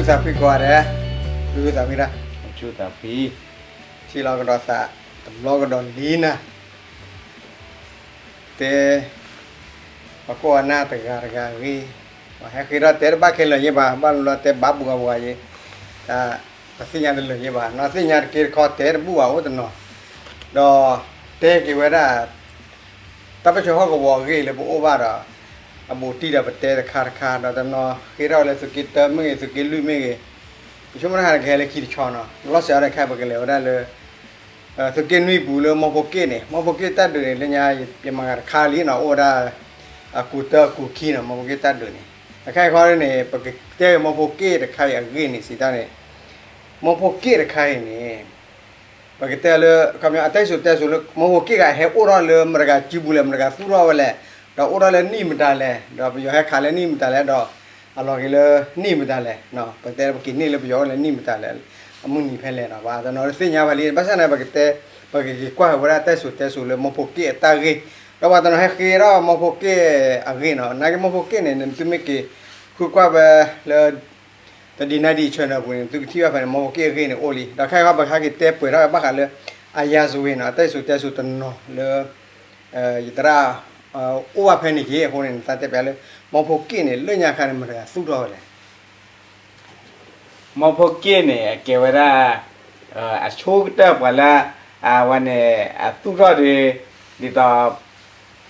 သးဖှံကိးဂၤဒဲး, သးဖှံ, ထံၣ်လီၤကဒီးသး တဘျီကဒီးလံနၤ, တဲ ပှၤကိးဂၤနၢ်တဂၤတဂၤအဂ့ၢ်, ပှၤဟဲဃ့ထီၣ်တဲတဘၣ်ခဲလၢာ်ယဲဘၣ်, ဘၣ်လီၤတဲဘၣ်ဘူးဂၤဘူးဂၤယဲ, တၢ်ပသ့ၣ်ညါတလၢာ်ယဲဘၣ်, နီၢ်သ့ၣ်ညါတက့တခီတဲတဘူၣ်ဘၣ်အိၣ်တနီၤ, ဒီးတဲက့ၤဝဲဒၣ် တၢ်ပၢဆှၢဟီၣ်ကဝီၤအဂ့ၢ်လၢပအိၣ်ဘၣ်ဒီး အဘူးတံၢ်ဒီးပတဲတခါတခါ, ဒီးတနီၤဃ့ထီၣ်လၢသုးက့တၢမ့ၢ်ဂ့ၤ သုးက့လွံၢ်မ့ၢ်ဂ့ၤ, ပဆိကမိၣ်တၢ်ဟးတကဟဲလၢခံတဆီနီၤ, လီၤစဲးအီၤဒီးခဲအံၤ ပကလဲၤဝဲဒၣ်လၢ သုးက့နွံပူၤလၢမီဖိက့ၣ်န့ၣ်, မီဖိက့ၣ်တၢ်ဒုးန့ၣ် လၢညါယမၤဂၤတခါလံနီၤ, အိၣ်ဝဲဒၣ် အကူာ်တၢအကူာ်ခံနီၤ, မီဖိက့ၣ်တၢ်ဒုးန့ၣ်, အခါအံၤခီန့ၣ် ပကတဲမီဖိက့ၣ်တခါအံၤအဂ့ၢ်န့ၣ် စံးတၢ်န့ၣ်, မီဖိက့ၣ်တခါအံၤန့ၣ် ပကတဲလၢ ခီပညီ အတၢ်စံၣ်စိၤတဲစိၤလၢ မီဖိက့ၣ်ဂၤဟဲအိၣ်ထီၣ်လၢမတၤဂၤစုပူၤလဲၣ်, မတၤဂၤသူၣ်ထီၣ်ဝဲလဲၣ်, ဒီးအိၣ်ထီၣ်လၢနံၣ်မတၤလဲၣ်, ဒီးပယီၤဟဲခးလၢနံၣ်မတၤလဲၣ်, ဒီးအလီၤက့ၤလၢနံၣ်မတၤလဲၣ်, ပတဲလၢပက့ၤန့ၢ်လၢပယီၤအိၣ်လၢနံၣ်မတၤလဲၣ်, အမုၢ်နံၤဖဲလဲၣ်နီၤ, ပှၤတနီၤတသ့ၣ်ညါဝဲလံ, ဘၣ်ဆၣ်န့ၣ် ပကတဲ ပကက့ၤကွၢ်ဝဲဒၣ်တၢ်စံၣ်စိၤတဲစိၤလၢမီဖိက့ၣ်အတၢ်ဂ့ၢ်, ဒီးပှၤတနီၤဟဲဃ့ထီၣ်မီဖိက့ၣ်အဂ့ၢ်နီၤ, နာ်က့မီဖိက့ၣ်န့ၣ် နသုမ့ၢ်က့ၤဃုကွၢ်ဝဲလၢ တဒံနါဒံ channel ပူၤန့ၣ် သုကထံၣ်ဘၣ်ဖဲန့ၣ် မီဖိက့ၣ်အဂ့ၢ်န့ၣ်အိၣ်လံ, ဒီးခဲအံၤခီ ပကဟဲက့ၤတဲပှဲၤထီၣ်ဝဲဘၣ်ဃးလၢ အယၤစဝ့ၤနီၤ, အတၢ်စံၣ်စိၤတဲစိၤတနီၤလၢ ယသရၣ် အိၣ်ဘၣ်ဖဲန့ၣ်က့ၤအဃိန့ၣ် နသးတဲပျးလၢ မီဖိက့ၣ်န့ၣ် လၢညါခါန့ၣ် မတၤဂၤသူၣ်ထီၣ်ဝဲလဲၣ်. မီဖိက့ၣ်န့ၣ် အကဲဝဲဒၣ် အဆိကတၢၢ်ပှၤလၢ အဝဲန့ၣ် အသူၣ်ထီၣ်ဒီး ဒ်သိး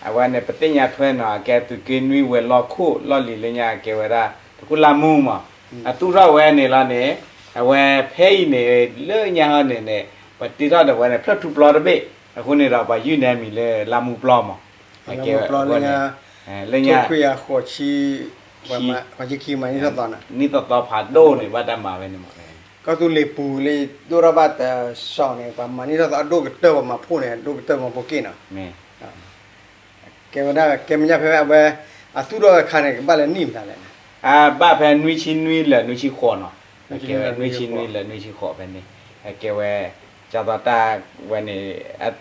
အဝဲန့ၣ် ပသ့ၣ်ညါထွဲနီၤ အကဲသုးက့နွံဝဲၤလီၢ်ခိၣ်လီၢ်လံၤလၢညါ အကဲဝဲဒၣ် သုးခိၣ်လါမူမး အသူၣ်ထီၣ်ဝဲန့ၣ်လီၤန့ၣ် အဝဲဖဲအံၤန့ၣ် လၢညါဟီန့ၣ်န့ၣ် ပတ့ထီၣ်ဒီးဝဲန့ၣ် ဖျၢၣ်ထူပျီတဘ့ၣ် အဃိန့ၣ်ဒီး ပှၤယုၢ်န့ၢ်အမံၤလၢလါမူပျီမး လၢညါ နံၣ်သီသီဖးဒိၣ်န့ၣ် ဘၣ်တၢ်မၤဝဲန့ၣ်မး ကီၢ်သူလ့ၤပူၤလၢဒိၣ်ထီၣ်ဘၣ်တစီၤန့ၣ် ပှၤမၤနံၣ်ထီၣ်သီအဒိၣ်ကတၢၢ် ပှၤမၤဖှိၣ်န့ၣ် အဒိၣ်ကတၢၢ်မီဖိက့ၣ်နီၤ ကဲဝဲဒၣ် ကဲမဲာ်ညါဖဲအဝဲ အသူၣ်ထီၣ်ဝဲအခါန့ၣ် ကဘၣ်လၢနံၣ်မတၤလဲၣ်. ဘၣ်ဖဲနွံဆံနွံလၢာ်နွံဆံဃိးနီၤ ကဲဝဲနွံဆံနွံလၢာ်နွံဆံဃိးဖဲန့ၣ် ကဲဝဲကၢ်သိးတၢ်ဝဲန့ၣ်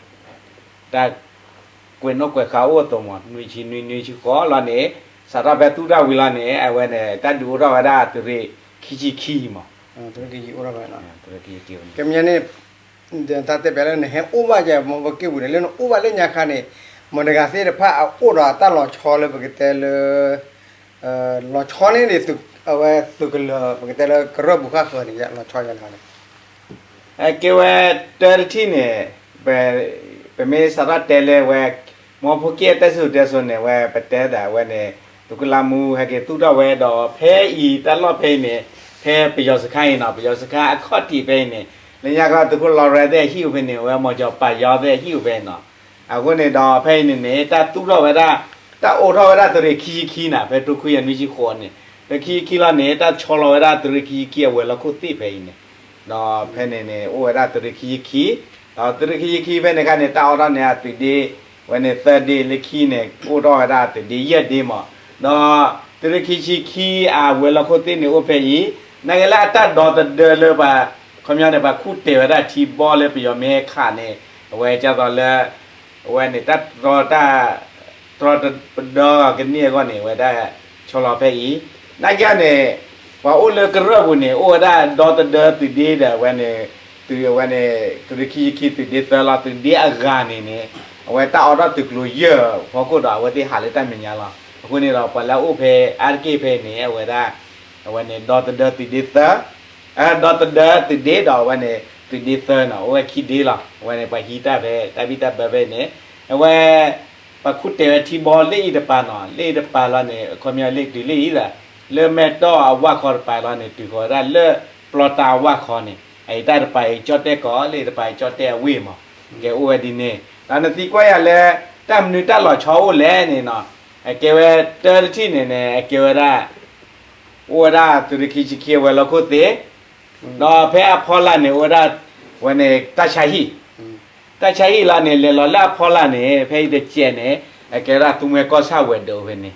တၢ်ကွဲးနီၣ်ကွဲးဃါအိၣ်အသိးမး နွံဆံနွံနွံဆံဃိးလီၤန့ၣ် စးထီၣ်ဖဲသူၣ်ထီၣ်ဝံၤလီၤန့ၣ် အဝဲန့ၣ် တၢ်ဒုးအိၣ်ထီၣ်ဝဲဒၣ်သုးရ့ၣ်ခံဆံခံမး ကဲမဲာ်ညါန့ၣ် တၢ်တဲပျးလၢနဟဲအိၣ်ဘၣ်ယဲ မီဖိက့ၣ်ပူၤန့ၣ် လၢနအိၣ်ဘၣ်လၢညါခါန့ၣ် မတၤဂၤသ့ၣ်တဖၣ်အအိၣ်ဒီးတၢ်လီၤဆီလၢပကတဲလၢ လီၤဆီန့ၣ်န့ၣ် အဝဲသုးကလၢၤ ပကတဲလၢကရၢၢ်ပူၤဃၣ်ဃၢၤန့ၣ် လီၤဆီယဲလီၤန့ၣ် ကဲဝဲတၢတထံၣ်န့ၣ် ပမ့ၢ်စးထီၣ်တဲလၢဝဲ မီဖိက့ၣ်အတၢ်စံၣ်စိၤတဲစိၤန့ၣ် ဝဲပတဲဒၣ်ဝဲန့ၣ် သုးခိၣ်လါမူဟဲက့ၤသူၣ်ထီၣ်ဝဲဒီး ဖဲအံၤတၢ်လီၢ်ဖဲအံၤန့ၣ် ဖဲပယီၤစခါအံၤနီၤ ပယီၤစခါအခီၣ်ထံးဖဲအံၤန့ၣ် လၢညါခီသုးခိၣ်လီၤရဲသ့ၣ်အဟံၣ်အိၣ်ဖဲန့ၣ် အဝဲမီၤကၠီၤပာ်ယီသ့ၣ်အဟံၣ်အိၣ်ဖဲနီၤ အဃိန့ၣ်ဒီးဖဲအံၤန့ၣ်န့ၣ် တၢ်သူၣ်ထီၣ်ဝဲဒၣ် တၢ်အိးထီၣ်ဝဲဒၣ်သုးရ့ၣ်ခံဆံခံန့ၣ် ဖဲတြီခွံယၤနွံဆံဃိးန့ၣ် သုးရ့ၣ်ခံဆံခံလီၤန့ၣ် တၢ်ဆီလီၤဝဲဒၣ်သုးရ့ၣ်ခံဆံခံအဝဲၤလီၢ်ခိၣ်သ့ၣ်ဖဲအံၤန့ၣ် ဒီးဖဲန့ၣ်န့ၣ် အိၣ်ဝဲဒၣ်သုးရ့ၣ်ခံဆံခံ ဒီးသုးရ့ၣ်ခံဆံခံဖဲန့ၣ်ခါန့ၣ် တၢ်အိးထီၣ်န့ၢ်အသုးဒ့ ဝဲန့ၣ်သၢဒ့လၢခံန့ၣ် အိၣ်ထီၣ်ဝဲဒၣ်သုးဒ့ယဲၢ်ဒ့မး ဒီးသုးရ့ၣ်ခံဆံခံအဝဲၤလီၢ်ခိၣ်သ့ၣ်န့ၣ်အိၣ်ဖဲအံၤ နာ်က့လၢအတၢ်ဒီသဒၢလၢပှၤ ခီပညီန့ၣ် ပှၤခူၣ်တဲာ်ဝဲဒၣ်ထံဘီလၢပယီၤမ့ၢ်ဟဲခးန့ၣ် အဝဲကၢ်သိးလၢ အဝဲန့ၣ် တၢ်တြီတၢ် တြီတပဒီကန့ၢ်အဂီၢ်န့ၣ် အဝဲဒၣ်ဆီလီၤဖဲအံၤ နာ်က့န့ၣ် ပှၤအိၣ်လၢကရၢၢ်ပူၤန့ၣ် အိၣ်ဝဲဒၣ်ဒီသဒၢသုးဒ့ဒီး အဝဲန့ၣ် သုးအဝဲန့ၣ် သုးရ့ၣ်ခံဆံခံသုးဒ့သၢလီၤ သုးဒ့အဂၤန့ၣ်န့ၣ် အဝဲတၢ်အိးထီၣ်သုးကျိၤယဲၢ်ဖီခိၣ်ဒီး အဝဲသ့ၣ်ဟးလၢတၢ်မဲာ်ညါလီၤ အဃိန့ၣ်ဒီး ပှၤလၢအအိၣ်ဖဲအါတက့ၢ်ဖဲအံၤန့ၣ် အဝဲဒၣ် အဝဲန့ၣ် ဒီသဒၢသုးဒ့သၢ ဒီသဒၢသုးဒ့ဒီးအဝဲန့ၣ် သုးဒ့သၢနီၤ အိၣ်ဝဲခံဒ့လီၤ အဝဲန့ၣ် ပှၤဟံးတၢ်ဖဲ တၢ်ဘံၣ်တၢ်ဘၢဖဲအံၤန့ၣ် အဝဲ ပှၤခူၣ်တဲာ်ဝဲထံဘီလၢအံၤတပၤနီၤ လၢအံၤတပၤလီၤန့ၣ် အခီပညီလၢတုၤလၢအံၤဒၣ် လၢမဲၢ်တီၢ်အဝၢ်ခီတပၤလီၤန့ၣ် တုၤဃီၤဝဲဒၣ်လၢပျီတၢ်အဝၢ်ခီန့ၣ် အအံၤတၢ်တပၤအံၤကၠီၣ်တဲၣ်ကီး လၢအံၤတပၤအံၤကၠီၣ်တဲၣ်ကီးအဝ့ၢ်မး ကဲအိၣ်ဝဲဒ်န့ၣ် ဒီးနသံကွၢ်ယၤလၢ တၢ်မနုၤတၢ်လီၤဆီအိၣ်လဲၣ်န့ၣ်နီၤ အကဲဝဲတၢတထံၣ်န့ၣ်န့ၣ် အကဲဝဲဒၣ် အိၣ်ဝဲဒၣ်သုးရ့ၣ်ခံဆံခံအဝဲၤလီၢ်ခိၣ်သ့ၣ် ဒီးဖဲအဖီလာ်န့ၣ် အိၣ်ဝဲဒၣ် ဝဲန့ၣ် တၢ်ဆါဟံၣ် တၢ်ဆါဟံၣ်လီၤန့ၣ် လဲၤလီၤလၢအဖီလာ်န့ၣ် ဖဲအံၤတစဲးန့ၣ် အကဲဝဲဒၣ်သူမှဲကီၢ်ဆၣ်ဝဲၤဒၢးအိၣ်ဖဲန့ၣ်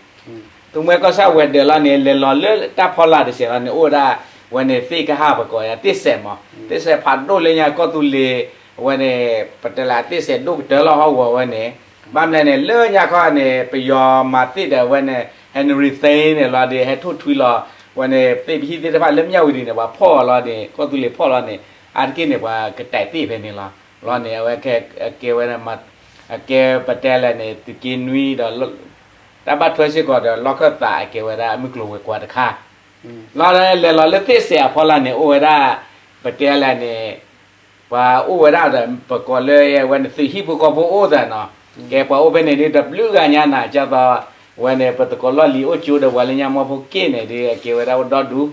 သူမှဲကီၢ်ဆၣ်ဝဲၤဒၢးလီၤန့ၣ် လဲၤလီၤလၢတၢ်ဖီလာ်တစဲးလီၤန့ၣ် အိၣ်ဝဲဒၣ် ဝဲန့ၣ်သ့ၣ်ကဟၣ်ပကိးယၤသ့ၣ်စဲးမး သ့ၣ်စဲးဖးဒိၣ်လၢညါကီၢ်သူလ့ၤ အဝဲန့ၣ် ပတဲလၢသ့ၣ်စဲးဒိၣ်ကတၢၢ်လီၤဟီၣ်ကဝီၤဝဲန့ၣ် ဘၣ်မနုၤလဲၣ်န့ၣ် လၢညါခီန့ၣ် ပယီၤမၤသ့ၣ်ဒီးဝဲန့ၣ် Henry Thing န့ၣ်လီၤဒီး ဟဲထိၣ်ထွံလီၤ ဝဲန့ၣ် သ့ၣ်ပဟံၣ်သ့ၣ်တဖၣ်လၢမၠၣ်ဝတံၤန့ၣ် ပှၤဖီၣ်အီၤလီၤန့ၣ် ကီၢ်သူလ့ၤဖီၣ်လီၤန့ၣ် အါတက့ၢ်န့ၣ် ပှၤကတဲးသ့ၣ်ဖဲန့ၣ်လီၤ. လီၤန့ၣ် အဝဲကဲဝဲဒၣ် အကဲပတဲလဲၣ်န့ၣ် သုးက့နွံဒီး တၢ်ဘၣ်ထွဲစ့ၢ်ကီးဒီးလီၢ်ခၢၣ်သး အကဲဝဲဒၣ်မုၢ်ကျိၤဝဲၤကွာ်တခါ လီၤလဲၤလီၤလၢသ့ၣ်စဲးအဖီလာ်န့ၣ် အိၣ်ဝဲဒၣ် ပတဲလဲၣ်န့ၣ် ပှၤအိၣ်ဝဲဒၣ်ဒီး ပကိးလၢဝဲန့ၣ် သုးဟံၣ်ဖိဃီဖိအိၣ်သးနီၤ, ကဲပှၤအိၣ်ဖဲန့ၣ်ဒ်တဘျုးဂၤညါနၤ ကၢ်သိး ဝဲန့ၣ် ပတကိးလီၢ်လံၤအိၣ်ကၠိဒီး ပှၤလၢညါမီဖိက့ၣ်န့ၣ်ဒ် အကဲဝဲဒၣ်အိၣ်ဒီဒူၣ်,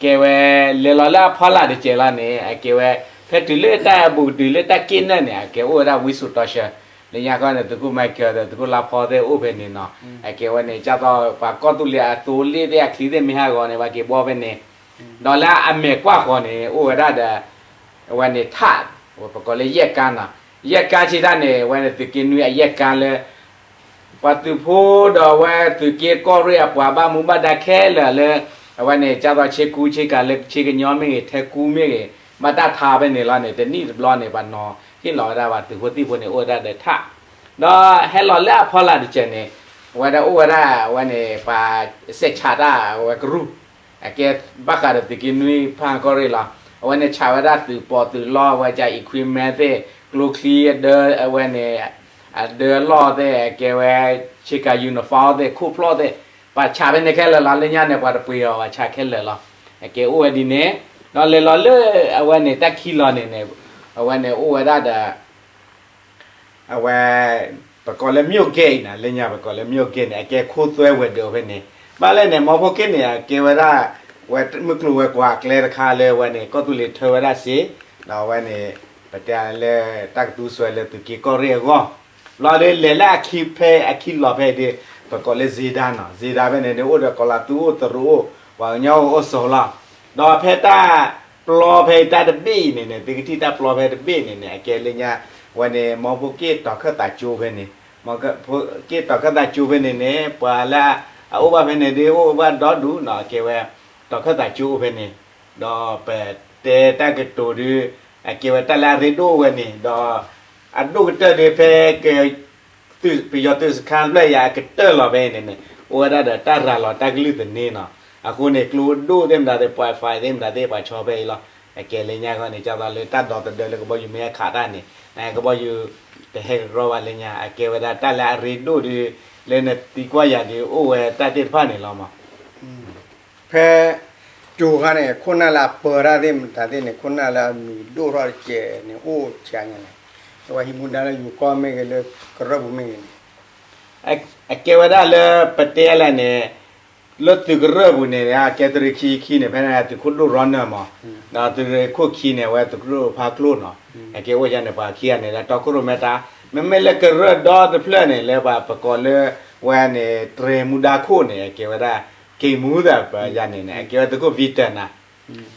ကဲဝဲ လဲၤလီၤလၢအဖီလာ်တစဲးလီၤန့ၣ် အကဲဝဲ ဖဲတုၤလၢတၢ်ဘူးတုၤလၢတၢ်က့ၣ်နၢ်န့ၣ် အကဲအိၣ်ဝဲဒၣ်ဝံစိာ်တီဆှၢ, လၢညါခီန့ၣ် သုးခိၣ် Michael ဒီးသုးခိၣ်လါဖီသ့ၣ်အိၣ်ဖဲန့ၣ်နီၤ, အကဲဝဲန့ၣ် ကၢ်သိးပှၤကီၢ်သူလ့ၤအသိလ့ၣ်သ့ၣ်အချံသ့ၣ်မ့ၢ်ဟးဂီၤန့ၣ် ပှၤက့ၤဘှီဖဲန့ၣ်, ဒီးလၢအမဲာ်ကွၢ်ဃီၤန့ၣ် အိၣ်ဝဲဒၣ်ဒီး အဝဲန့ၣ်ထး, ပကိးလၢယဲၢ်ကါနီၤ, ယဲၢ်ကါဆံးတၢ်န့ၣ် အဝဲန့ၣ်သုးက့နွံအယဲၢ်ကါလၢ ပှၤသုးဖိဒီးအဝဲသုးက့ကီၢ်ရ့ၣ်အပှၤဘၣ်မူဘၣ်ဒါခဲလၢာ် လၢ အဝဲန့ၣ် ကၢ်သိးဆ့ကူဆ့ကၤလၢဆ့ကညီမ့ၢ်ဂ့ၤ ထဲကူမ့ၢ်ဂ့ၤ ဘၣ်တၢ်ထါဖဲန့ၣ်လီၤန့ၣ် တနံၣ်တဘျီန့ၣ် ပှၤနီၤဟ့ၣ်လီၤဝဲဒၣ်ပှၤသုးဖိသံၣ်ဖိန့ၣ် အိၣ်ဝဲဒၣ်ဒီးထး, ဒီးဟဲလီၤလၢအဖီလာ်တစဲးန့ၣ် အဝဲဒၣ်အိၣ်ဝဲဒၣ် အဝဲန့ၣ် ပှၤစဲးဆးတၢ်အဝဲကရူၢ် အကဲဘၣ်ဃးဒီးသုးက့နွံဖၣ်ကီၢ်ရ့ၣ်လီၤ. အဝဲန့ၣ်ဆးဝဲဒၣ်သုးပိာ်သုးလီၢ် အဝဲက equipment သ့ၣ် ကျိချံ အဝဲန့ၣ် အဒၢအလီၢ်သ့ၣ် အကဲဝဲ ဆ့ကၤ uniform သ့ၣ် ခိၣ်ဖျီၣ်သ့ၣ် ပှၤဆးဖဲန့ၣ်ခဲလၢာ်လီၤ. လၢညါန့ၣ် ပှၤတပှ့ၤအီၤ ပှၤဆးခဲလၢာ်လီၤ. အကဲအိၣ်ဝဲဒ်န့ၣ် ဒီးလဲၤလီၤလၢ အဝဲန့ၣ်တၢ်ခံလီၤန့ၣ်န့ၣ် အဝဲန့ၣ်အိၣ်ဝဲဒၣ်ဒီး အဝဲ ပကိးလၢ မြို့ဂိတ် နီၤ, လၢညါပကိးလၢ မြို့ဂိတ် န့ၣ် အကဲခိသွဲဝဲၤဒၢးဖဲန့ၣ်, ဘၣ်လဲၣ်န့ၣ် မီဖိက့ၣ်န့ၣ် အကဲဝဲဒၣ် ဝဲမုၢ်ကျိၤဝဲၤကွာ်အကျဲတခါလၢဝဲန့ၣ် ကီၢ်သူလ့ၤထၢဝဲဒၣ်စ့, ဒီးအဝဲန့ၣ် ပတဲလၢတၢ်ကသူစွဲလၢသုးက့ကီၢ်ရ့ၣ်အဂီၢ်, ဘျီဒီးလဲၤလၢအခံဖဲအခံလီၤဖဲဒၣ် ပကိးလၢ ဇ့ဒါ နီၤ, ဇ့ဒါ ဖဲန့ၣ်ဒၣ်အိၣ်ဒီး ကီၤလၤသူအိၣ်တရူးအိၣ် ပှၤကညီအိၣ်အိၣ်ဆိးလီၤ. ဒီးဖဲတၢ်ပျီဖဲတၢ်တဘ့ၣ်အံၤန့ၣ်န့ၣ် သုကထံၣ်တၢ်ပျီဖဲတဘ့ၣ်န့ၣ်န့ၣ် အကဲလၢညါ ဝဲန့ၣ် မီဖိက့ၣ်တီၤခၢၣ်သးကၠိဖဲန့ၣ်, မီဖိက့ၣ်တီၤခၢၣ်သးကၠိဖဲန့ၣ်န့ၣ် ပှၤလၢအအိၣ်ဘၣ်ဖဲန့ၣ်ဒၣ်အိၣ်ဘၣ်ဒီဒူၣ်နီၤ, အကဲဝဲ တီၤခၢၣ်သးကၠိအိၣ်ဖဲန့ၣ်, ဒီးပတဲတၢ်ကတိၤဒၣ် အကဲဝဲတၢ်လၢအရ့ဒိၣ်ဝဲန့ၣ် ဒီး အဒိၣ်ကတၢၢ်ဒၣ်ဖဲ ပယီၤသုးစခါဖျၢၣ်ယၤအကတၢၢ်လီၤဖဲအံၤန့ၣ်န့ၣ် အိၣ်ဝဲဒၣ်ဒီးတၢ်ရၤလီၤတၢ်ကလုၢ်သန့နီၤ, အဃိန့ၣ် ကျိဒိၣ်သ့ၣ်မတၤသ့ၣ် point five သ့ၣ်မတၤသ့ၣ် ပှၤဆီဖဲအံၤလီၤ. အကဲလၢညါခီန့ၣ် ကၢ်သိးလၢတၢ်ဒီသဒၢလၢကဘီယူၤမ့ၢ်ဟဲခးတၢ်န့ၣ် ကဘီယူၤ တဟဲကရီဘၣ်လၢညါ အကဲဝဲဒၣ်တၢ်လၢအရ့ဒိၣ်ဒၣ် လၢနသံကွၢ်ယၤဒၣ်အိၣ်ဝဲတၢ်သ့ၣ်တဖၣ်န့ၣ်လီၤမး. ဖဲ ကၠိခါန့ၣ် ခိၣ်နၢ်လၢအပၢတၢ်သ့ၣ်မတၤသ့ၣ်န့ၣ် ခိၣ်နၢ်လၢအမံၤဒိၣ်ထီၣ်တကဲးန့ၣ် အိၣ်ဆံးညါလဲၣ်, အဝဲဟံးမူဒါလၢယိၤကီၢ်မ့ၢ်ဂ့ၤ လၢကရၢၢ်ပူၤမ့ၢ်ဂ့ၤန့ၣ် အကဲဝဲဒၣ်လၢပတဲလဲၣ်န့ၣ် လၢသုးကရၢၢ်ပူၤန့ၣ် ကဲသုးရ့ၣ်ခံခံန့ၣ် ဖဲန့ၣ်သုးခိၣ်ဒိၣ်ရီနၢၤမး, ဒီးသုးရ့ၣ်ခိၣ်ခံန့ၣ် အဝဲသုးခိၣ်ဖးကျိနီၤ, အကဲအိၣ်ယါန့ၣ် ပှၤခံဂၤန့ၣ် လၢတီခိၣ်ရိၣ်မဲတၢ်, မ့မ့ၢ်လၢကရၢၢ်ဒီတဖျၢၣ်န့ၣ် လၢပှၤပကိးလၢ ဝဲန့ၣ် တြဲၤမူဒါခိၣ်န့ၣ် အကဲဝဲဒၣ် က့ၤမူသးပယါန့ၣ်န့ၣ် အကဲဝဲသုးခိၣ် Victor နၤ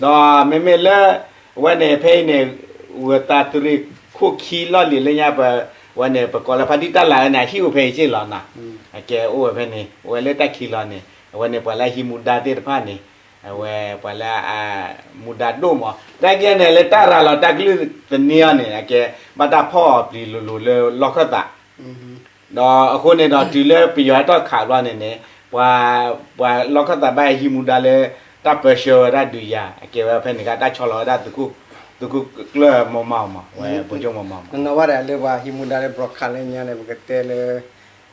ဒီးမ့မ့ၢ်လၢ အဝဲန့ၣ်ဖဲအံၤန့ၣ် ဝဲသးသုးရ့ၣ်ခိၣ်ခံလီၢ်လံၤလၢညါပ ဝဲန့ၣ် ပကိးလၢဖါတံၢ်တၢ်လၤဝဲန့ၣ် အဟံၣ်အိၣ်ဖဲအံၤက့ၢ်လီၤနီၤ, အကဲအိၣ်ဝဲဖဲန့ၣ် အဝဲလၢတၢ်ခံလီၤန့ၣ် အဝဲန့ၣ်ပှၤလၢအဟံးမူဒါသ့ၣ်တဖၣ်န့ၣ် အဝဲပှၤလၢအမူဒါဒိၣ်မး တၢ်ကဲန့ၣ်လၢတၢ်ရၤလီၤတၢ်ကလုၢ်သန့အီၤန့ၣ် အကဲဘၣ်တၢ်ဖီၣ်အီၤပျံၤလိၤလိၤလၢလီၢ်ခၢၣ်သး ဒီးအဃိန့ၣ်ဒီးတုၤလၢပယီၤဟဲထီၣ်ခးဘျီန့ၣ်န့ၣ် ပှၤ ပှၤလီၢ်ခၢၣ်သးဘၣ်ဟံးမူဒါလၢ တၢ်ပၢဆှၢဝဲဒၣ်ဒုးယၤ အကဲဝဲဖဲန့ၣ်ကတၢ်ဆီလီၤဝဲဒၣ် သုးခိၣ်ကျၢၢ်မီမီမး ဝဲ ဗိုလ်ချုပ်မီမီမး နနီၢ်ဘၣ်ဒၣ်လၢပှၤဟံးမူဒါလၢ ဘြီကၣ် လၢညါန့ၣ် ပကတဲလၢ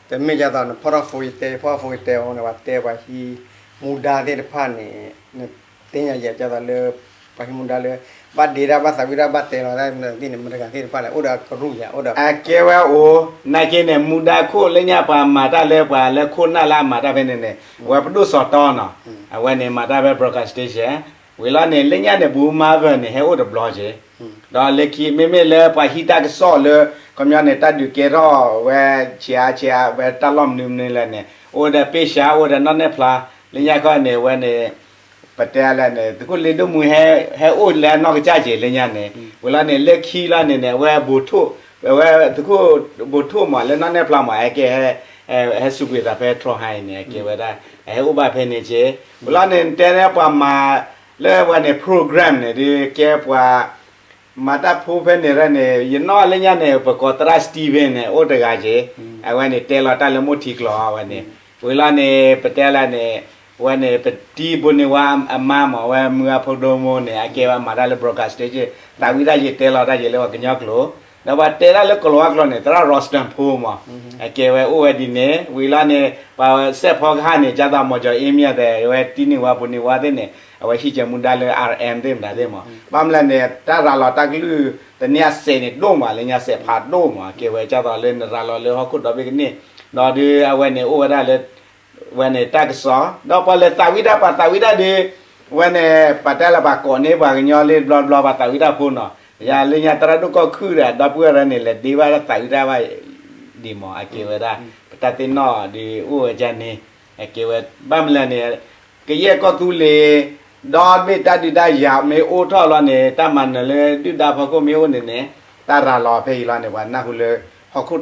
တမ့ၢ်ဒ်သိးနဖီၣ်ထီၣ်ဖိယတဲ ဖီၣ်ဖိယတဲအီၤန့ၣ် ပှၤတဲပှၤဟံးမူဒါသ့ၣ်တဖၣ်န့ၣ် နသ့ၣ်ညါယဲၢ်ကၢ်သိးလၢ ပှၤဟံးမူဒါလၢ ဘၣ်ဒ့တၢ်ဘၣ်သးဝံၣ်တၢ်ဘၣ်တဲလီၤတၢ်မနုၤသ့ၣ်န့ၣ် မတၤတဂၤသ့ၣ်တဖၣ်လဲၣ် အိၣ်ဒီးကရူၢ်ယၤ အိၣ်ဒီး အကဲဝဲအိၣ် နာ်က့န့ၣ် မူဒါခိၣ်လၢညါပှၤမၤတၢ်လၢပှၤလၢခိၣ်နၢ်လၢအမၤတၢ်ဖဲန့ၣ်န့ၣ် အဝဲပဒိၣ်စီၤတီနီၤ အဝဲန့ၣ်မၤတၢ်ဖဲ broadcasting station ဝံၤလီၤန့ၣ် လၢညါန့ၣ် ဘူးမါဘၢၣ်န့ၣ် ဟဲအိၣ်တဘျီက့ၤ ဒီးလၢခံ မ့မ့ၢ်လၢပှၤဟံးတၢ်ကစီၣ်လၢ ခီပညီန့ၣ် တၢ်ဒုးကဲထီၣ်ဝဲ ဆံးအါဆံးအါဝဲတၢ်လီၢ်မနုၤမနုၤလဲၣ်န့ၣ် အိၣ်ဝဲဒီးပ့ၢ်ၡး အိၣ်ဝဲဒီးနီၢ်နဲၣ်ဖျါ လၢညါခီန့ၣ် အဝဲန့ၣ် ပတဲလဲၣ်န့ၣ် သုးခိၣ်လ့ဒိၣ်မူ ဟဲအိၣ်လၢအနီၢ်ကစၢ်က့ၤလၢညါန့ၣ် ဝံၤလီၤန့ၣ် လၢခံလီၤန့ၣ်န့ၣ် အဝဲဘိးထိၣ် အဝဲသုးခိၣ်ဘိးထိၣ်မး လၢနီၢ်နဲၣ်ဖျါမး ဟဲက့ၤ ဟဲစူးကွံာ်သးဖဲ ထြီဟါအံၤန့ၣ် အကဲဝဲဒၣ် အဟဲအိၣ်ဘၣ်ဖဲန့ၣ်က့ၤ ဝံၤလီၤန့ၣ် တဲန့ၣ်ပှၤမၤ လၢဝဲန့ၣ် program န့ၣ် ဒ်ကဲပှၤ မၤတၢ်ဖိဖဲန့ၣ်ရၢန့ၣ် ယနီၢ်လၢညါန့ၣ် ပကိးသရၣ် Steven န့ၣ် အိၣ်တဂၤက့ၤ အဝဲန့ၣ် တဲလီၤတၢ်လၢမိၢ်ထံကျိာ်အဝဲန့ၣ် ဝံၤလီၤန့ၣ် ပတဲလဲၣ်န့ၣ် ဝဲန့ၣ် ပတံၤဘိန့ၣ်ဝါအမါမး ဝဲမုၢ်အဖိဒိၣ်မိၢ်န့ၣ် အကဲဝဲမၤတၢ်လၢ broadcasting သးဝံၣ်တၢ်ယတဲလီၤတၢ်ယဲလၢပှၤကညီကျိာ်, ဒီးပှၤတဲတၢ်လၢကလီၤဝါကျိာ်န့ၣ် သရၣ် Rostam Phoo မး, အကဲဝဲအိၣ်ဝဲဒ်န့ၣ် ဝံၤလီၤန့ၣ် ပှၤစဲးဖီကဟၣ်န့ၣ် ကၢ်သီ မီၤကၠီၤအ့မံယၤသဲး ဝဲတံၤန့ၢ်ဝါဘိန့ၢ်ဝါသ့ၣ်န့ၣ် အဝဲဟံၣ်ကၢမူဒါလၢ အၣ်အၣ်အၣ်အၣ် သ့ၣ်မတၤသ့ၣ်မး, ဘၣ်မနုၤလဲၣ်န့ၣ် တၢ်ရၤလီၤတၢ်ကလုၢ်တန့ၢ်အစဲးန့ၣ်ဒိၣ်မး လၢညါစဲးဖးဒိၣ်မး အကဲဝဲကၢ်သီလၢနရၤလီၤလၢဟီၣ်ခိၣ်ဒီဘ့ၣ်ကန့ၢ်, ဒီးဒုးအဝဲန့ၣ်အိၣ်ဝဲဒၣ်လၢ ဝဲန့ၣ်တၢ်ကစီၣ် ဒီးပှၤလဲၤသးဝံၣ်တၢ် ပှၤသးဝံၣ်တၢ်ဒီး ဝဲန့ၣ် ပှၤတဲလၢပှၤကိးန့ၢ်ပှၤကညီလၢဘျီဘျီ ပှၤသးဝံၣ်တၢ်ဖိနီၤ, ယၤလၢညါသရၣ်ဒိၣ်ကီၢ်ခုၣ်ဒီး ဒီပုၢ်ဝဲၢ်ရၢန့ၣ် လဲၤဒ့ဘၣ်တၢ်သးဝံၣ်တၢ်ဘၣ်ဒ်မး အကဲဝဲဒၣ် ပတၢ်သ့ၣ်နီၣ်ဒီးအိၣ်ဝဲဒ်န့ၣ်, အကဲဝဲ ဘၣ်မနုၤလဲၣ်န့ၣ် ကယဲၢ်ကီၢ်သူလ့ၤ ဒီဘ့ၣ်တၢ်ဒုးတၢ်ယၤမ့ၢ်အိၣ်ထီၣ်လီၤန့ၣ် တၢ်မၤနၢၤလၢဒုၣ်ဒါဖီခိၣ်မ့ၢ်အိၣ်န့ၣ်န့ၣ် တၢ်ရၤလီၤဖဲအံၤလီၤန့ၣ် ပှၤနၢ်ဟူလၢ ဟီၣ်ခိၣ်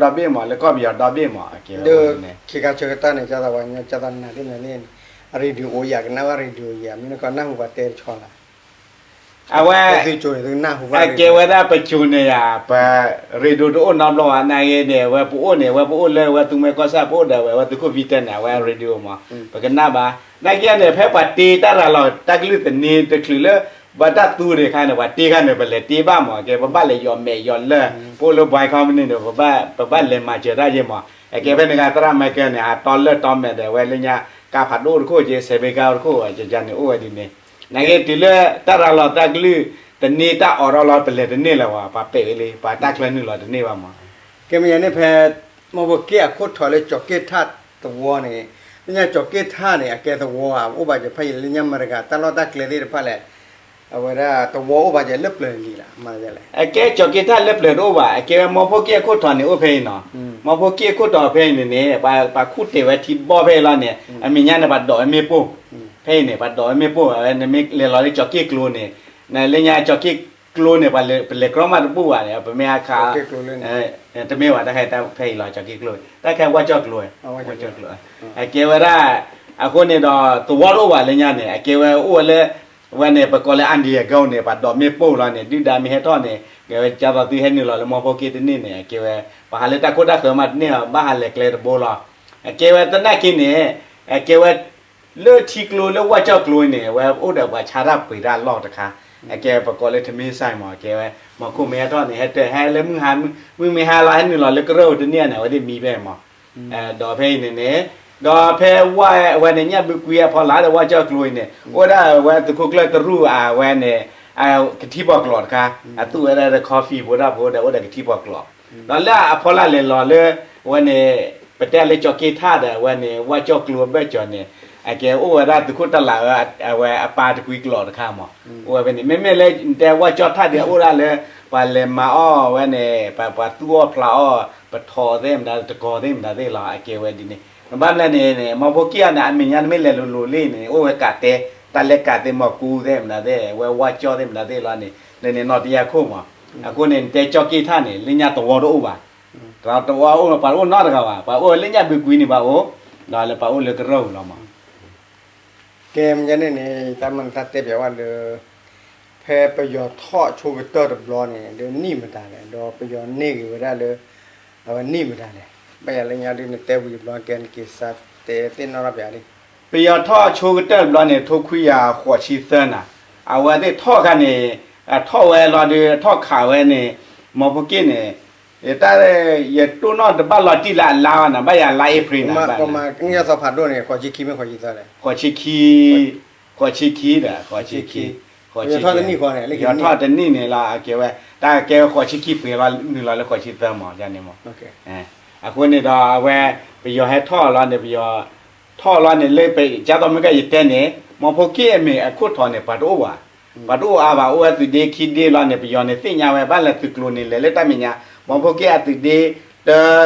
ဒီဘ့ၣ်မး လၢကီၢ်ပယီၤဒီဘ့ၣ်မး အကဲဝဲန့ၣ် ခံခါဆၢကတီၢ်န့ၣ် ကၢ်သီပှၤကညီ ကၢ်သီနၤသ့ၣ်မနၤသ့ၣ်န့ၣ် အရ့ဒိၣ်အိၣ်ယၤ ကနၣ်ဝဲရ့ဒိၣ်ယၤ မ့ၢ်နကနၢ်ဟူပှၤတဲတဆီလီၤ, အဝဲ အကဲဝဲဒၣ်ပစိၤန့ၣ်ယၤ ပရ့ဒိၣ်တအိၣ်နီတဘျီဘၣ် နာ်ဂ့ၤန့ၣ် အဝဲပအိၣ်န့ၣ် အဝဲပအိၣ်လၢအဝဲသူမှဲကီၢ်ဆၣ် ပအိၣ်ဒီးအဝဲ အဝဲသုးခိၣ် Victor န့ၣ် အဝဲ radio မး ပကနၣ်ဘၣ်, နာ်ဂ့ၤန့ၣ် ဖဲပှၤတ့တၢ်ရၤလီၤတၢ်ကလုၢ်သန့တချုးလၢ ဘၣ်တၢ်သူဒံးခါန့ၣ် ပှၤတ့ခါန့ၣ် ပလဲၤတ့ဘၣ်မး အကဲ ပဘၣ်လဲၤယီၤမဲာ်ယီၤလၢၢ် ပအိၣ်လၢ Boeing company န့ၣ် ပဘၣ်လဲၤမၤစၢၤတၢ်ယဲမး အကဲဖဲန့ၣ်ဂၤ သရၣ်မဲကၢန့ၣ် အတီလၢၢ်တီမဲာ်ဒီး အဝဲလၢညါ ကါဖးဒိၣ်တခိၣ်က့ ဆဲးဘ့ကါတခိၣ် ကန့ၣ်အိၣ်ဝဲဒ်န့ၣ်, နာ်ဂ့ၤတုၤလၢတၢ်ရၤလီၤတၢ်ကလုၢ်သန့တၢ်အိးထီၣ်လီၤ ပလဲၤတန့ၢ်လၢၤဘၣ် ပှၤပဲာ်ဝဲလံ ပှၤတၢ်ချၢနုာ်လီၤတန့ၢ်ဘၣ်မး ကဲမ့ၢ်ယၤန့ၣ်ဖဲ မီဖိက့ၣ်အခိၣ်ထီၣ်လၢကၠီၤက့ၣ်ထၣ်သဝီန့ၣ် လၢညါကၠီၤက့ၣ်ထၣ်န့ၣ် အကဲသဝီဧါ အိၣ်ဘၣ်စၢၤဖဲအံၤလၢညါမတၤတဂၤ တၢ်လီၢ်တၢ်ကျဲသ့ၣ်တဖၣ်လဲၣ်, အဝဲဒၣ်သဝီအိၣ်ဘၣ်စၢၤလၢပျၢၤလံၤလီၤ မ့ၢ်လဲၣ်, အကဲကၠီၤက့ၣ်ထၣ်လၢပျၢၤတအိၣ်ဘၣ် အကဲဝဲမီဖိက့ၣ်အခိၣ်ထီၣ်န့ၣ်အိၣ်ဖဲအံၤနီၤ, မီဖိက့ၣ်အခိၣ်ထီၣ်ဖဲအံၤန့ၣ်န့ၣ် ပှၤခူၣ်တဲာ်ဝဲထံဘီၣ်ဖဲအံၤလီၤန့ၣ် အမဲာ်ညါန့ၣ် ပှၤဒိးဝဲမ့ၣ်ပိၢ်, ဖဲအံၤန့ၣ် ပှၤဒိးဝဲမ့ၣ်ပိၢ် အဝဲနမ့ၢ်လဲၤလီၤလၢကၠီၤက့ၣ်ကျိန့ၣ် နလၢညါကၠီၤက့ၣ်ကျိန့ၣ် ပလဲၤကြီမးတဘူၣ်ဘၣ်န့ၣ် ပမ့ၢ်ဟးခး တမ့ၢ်ဘၣ် တၢ်ခဲတၢ်ဖဲအံၤလီၤ ကၠီၤက့ၣ်ကျိ တၢ်ခဲဝၣ်ကၠီၣ်ကျိ ဝၣ်ကၠီၣ်ကျိ အကဲဝဲဒၣ် အဃိန့ၣ်ဒီး သဝီတအိၣ်ဘၣ်လၢညါန့ၣ် အကဲဝဲအိၣ်ဝဲလၢ ဝဲန့ၣ် ပကိးလၢ Andy Gao န့ၣ် ပှၤဒိးမ့ၣ်ပိၢ်လီၤန့ၣ် ဒုၣ်ဒါမ့ၢ်ဟဲထီၣ်န့ၣ် ကဲဝဲကၢ်သီသုဟဲနုာ်လီၤလၢမီဖိက့ၣ်တန့ၢ်န့ၣ် အကဲဝဲ ပှၤဟးလၢတၢ်ခိၣ်တၢ်ဃၢၤမးတန့ၢ် ဘၣ်ဟးလဲၤကျဲတဘိလီၤ အကဲဝဲသနာ်က့န့ၣ် အကဲဝဲ လၢထံကျိလၢဝၣ်ကၠီၣ်ကျိန့ၣ် အဝဲအိၣ်ဒီးပှၤဆါတၢ်ပှ့ၤတၢ်အလီၢ်တခါ အကဲပကိးလၢ ထမင်းဆိုင် မး အကဲဝဲ မီၤခိၣ်မ့ၢ်ဟဲထီၣ်န့ၣ် ဟဲတဟဲလၢမုၢ်ဟါ မုၢ်မ့ၢ်ဟါလီၤ ဟဲနုာ်လီၤလၢကရၢၢ်တန့ၢ်န့ၣ် အဝဲသ့ၣ်မံဖဲမး ဒီးဖဲအံၤန့ၣ်န့ၣ် ဒီးဖဲဝၣ်ဝဲန့ၣ် ညၣ်ဘုကွံအဖီလာ်ဒီးဝၣ်ကၠီၣ်ကျိအံၤန့ၣ် အိၣ်ဒၣ်ဝဲသုးခိၣ်ကျၢၢ်တရူၢ်အဝဲန့ၣ် ကထံပီၤကျိာ်တခါ အသူၣ်ဝဲဒၣ်ဒီး coffee ဖိတၢ်ဖိဒီးအိၣ်ဒီးကထံပီၤကျိာ် ဒီးလၢအဖီလာ်လဲၤလီၤလၢ အဝဲန့ၣ် ပတဲလၢကၠီၤက့ၣ်ထၣ်ဒီး အဝဲန့ၣ် ဝၣ်ကၠီၣ်ကျိအဘၢၣ်စၢၤန့ၣ် အကဲအိၣ်ဝဲဒၣ်သုးခိၣ်တလးဝဲ အဝဲအပၢ်တကွံကျိာ်တခါမး အိၣ်ဝဲဖဲန့ၣ် မ့မ့ၢ်လၢတဲဝၣ်ကၠီၣ်ထၣ်ဒီးအိၣ်ဒၣ်လၢ ပှၤလဲၤမၤအီၣ်ဝဲန့ၣ် ပှၤသူၣ်အီၣ်ဖျးအီၣ် ပထီသ့ၣ်မတၤ တကီၤသ့ၣ်မတၤသ့ၣ်လီၤ အကဲဝဲဒ်န့ၣ် နဘၣ်မလဲၣ်န့ၣ် မီဖိက့ၣ်အန့ၣ် အမဲာ်ညါနမ့ၢ်လဲၤလိၤလိၤလံန့ၣ် အိၣ်ဝဲကးတဲ တၢ်လဲၤကးတဲမီၤကူသ့ၣ်မတၤသ့ၣ် ဝဲဝၣ်ကၠီၣ်သ့ၣ်မတၤသ့ၣ်လီၤန့ၣ် လၢန့ၣ်နီၢ်တယၢ်ခိၣ်မး အဃိန့ၣ် နတဲကၠီၤက့ၣ်ထၣ်န့ၣ် လၢညါသဝီတအိၣ်ဘၣ် သဝီတအိၣ် ပှၤတအိၣ်နီတဂၤဘၣ် ပှၤအိၣ်လၢညၣ်ဘုကွံန့ၣ်ဘၣ်အိၣ် ဒီးလၢပှၤအိၣ်လၢကရၢၢ်ပူၤလီၤမး ကဲမ့ၢ်န့ၣ်န့ၣ် တၢ်မၤနၢၤတၢ်တဲပၠးဝဲလၢ ဖဲပယီၤထီၣ်ဆိကတၢၢ်တဘျီန့ၣ် ဒ်နံၣ်မတၤလဲၣ် ဒီးပယီၤန့ၢ်ဂ့ၤဝဲဒၣ်လၢ အဝဲနံၣ်မတၤလဲၣ် ဘၣ်ယၤလၢညါဒ်နတဲဝံၤတဘျီကဲနက့ၤစးတဲသ့ၣ်နီၣ်ထီၣ်ပၠးဒ် ပယီၤထီၣ်ဆိကတၢၢ်တဘျီန့ၣ် ထိခွံကယၤဃိးဆံသၢနၤ အဝဲသ့ၣ်ထီၣ်ခါန့ၣ် အထီၣ်ဝဲလီၤဒီး အထီၣ်ခးဝဲန့ၣ် မီဖိက့ၣ်န့ၣ် ယတၢ် ယတိၢ်နီၣ်တဘၣ်လီၤတံၢ်လၢအလါဘၣ်နၤ ဘၣ်ယၤလါအ့ဖြ့ၣ်နၤ ပမၤကညီသီဖးဒိၣ်န့ၣ် ဃိးဆံခံမ့ၢ်ဃိးဆံသၢလဲၣ် ဃိးဆံခံ ဃိးဆံခံဒီး ဃိးဆံခံ ဃိးဆံခံ ယထီၣ်တနံၣ်န့ၣ်လီၤ အကဲဝဲ တၢ်ကဲဝဲဃိးဆံခံပှဲၤလီၤ နုာ်လီၤလၢဃိးဆံသၢမး ယန့ၣ်မး အဃိန့ၣ်ဒီးအဝဲ ပယီၤဟဲထီၣ်လီၤန့ၣ် ပယီၤ ထီၣ်လီၤန့ၣ်လၢ ကၢ်သိးမ့ၢ်ကယတဲန့ၣ် မီဖိက့ၣ်အမ့ၢ်အခိၣ်ထီၣ်န့ၣ် ပှၤတအိၣ်ဘၣ် ပှၤတအိၣ်အါဘၣ် အိၣ်ဝဲသုးဒ့ခံဒ့လီၤန့ၣ် ပယီၤန့ၣ်သ့ၣ်ညါဝဲ ဘၣ်လဲၤသုးကျိၤန့ၣ် လဲၤလၢတၢ်မဲာ်ညါ မီဖိက့ၣ်အသုးဒ့ တၢ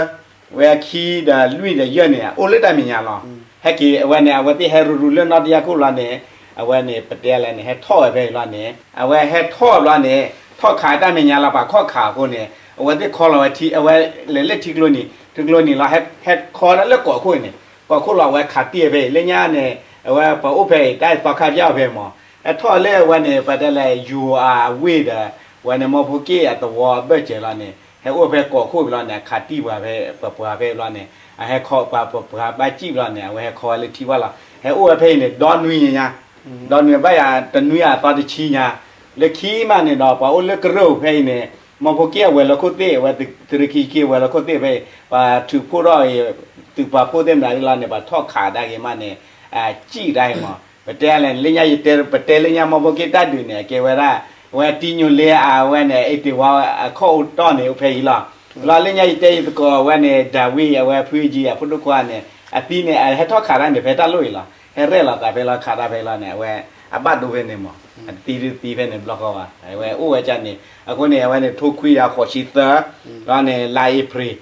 ဝဲခံဒီးလွံၢ်ဒီးယဲၢ်န့ၣ် အိၣ်လၢတၢ်မဲာ်ညါလီၤ ဟဲက့ၤအဝဲန့ၣ် အဝဲသ့ၣ်ဟဲရူၤရူၤလၢနီၢ်တယၢ်ခိၣ်လီၤန့ၣ် အဝဲန့ၣ် ပတဲလဲၣ်န့ၣ် ဟဲထီၣ်ဝဲဖဲအံၤလီၤန့ၣ် အဝဲဟဲထီၣ်ဘျီန့ၣ် ထီၣ်ခးတၢ်မဲာ်ညါလီၤ ပှၤခီၣ်ခးအဃိန့ၣ် အဝဲသ့ၣ်ခီလီၤဝဲထံ အဝဲလဲၤလၢထံကျိနံၤ ထံကျိနံၤလီၤ ဟဲခီဒၣ်လၢကီၢ်ခိၣ်န့ၣ် ကီၢ်ခိၣ်လီၤ အဝဲခးတံၢ်ဖဲအံၤ လၢညါန့ၣ် အဝဲပှၤအိၣ်ဖဲအံၤ တၢ်သီခါပျီဖဲမး ဟဲထီၣ်လၢအဝဲန့ၣ် ပတဲလဲၣ် ယိၤအဝ့ၢ်ဒီး ဝဲန့ၣ်မီဖိက့ၣ်အသဝီအဘၢၣ်စၢၤလီၤန့ၣ် ဟဲအိၣ်ဖဲကီၢ်ခိၣ်ဘျီန့ၣ် အခးတံၢ်ပှၤဖဲ ပပှၤဖဲဘျီန့ၣ် အဟဲခီပှၤပပှၤဘၣ်စံၣ်ဘျီန့ၣ် အဝဲဟဲခီဝဲလၢထံဝၣ်လီၤ ဟဲအိၣ်ဝဲဖဲအံၤန့ၣ် ဒီနွံညါ, ဒီနွံဘၣ်ယၤတနွံအသီတဆံညါ, လၢခံမးန့ၣ်ဒီး ပှၤအိၣ်လၢကရၢၢ်အိၣ်ဖဲအံၤန့ၣ် မီဖိက့ၣ်အဝဲၤလီၢ်ခိၣ်သ့ၣ် အဝဲသုးရ့ၣ်ခံက့ၤဝဲၤလီၢ်ခိၣ်သ့ၣ်ဖဲအံၤ ပှၤထုးဖှိၣ်ထီၣ်အံၤ သုးပာ်ဖှိၣ်သ့ၣ်မတၤဒ်လီၤန့ၣ် ပှၤထီၣ်ခးဒၣ်က့ၤမးန့ၣ် စံၣ်ဒၣ်အံၤမး, ပတဲလဲၣ် လၢညါယတဲ ပတဲလၢညါမီဖိက့ၣ်တၢ်ဒုးန့ၣ် အကဲဝဲဒၣ် အဝဲတံညိၣ်လ့အဝဲန့ၣ် အ့တ့ၢ်ဝါအခီၣ်အိၣ်တီၢ်န့ၣ် အိၣ်ဖဲအံၤလီၤ. လီၤလၢညါယတဲယသကိးအဝဲန့ၣ် ဒၤဝံး အဝဲဖုအကံ အဖိဒိၣ်ခွါန့ၣ် အသံန့ၣ် အဟဲထီၣ်ခးတၢ်န့ၣ် ဖဲတၢ်လိၣ်အံၤလီၤ. ဟဲရဲၣ်လီၤသးဖဲလီၤ ခးတၢ်ဖဲလီၤန့ၣ် အဝဲ အဘၣ်ဒိဖဲန့ၣ်မး, အတသံတသံဖဲန့ၣ် ဘျီဃီဝဲ အဝဲအိၣ်ဝဲဒၣ်န့ၣ် အဃိန့ၣ် အဝဲန့ၣ် ထိခွံယၤဃိးဆံသၢ လီၤန့ၣ် လါအ့ဖြ့ၣ်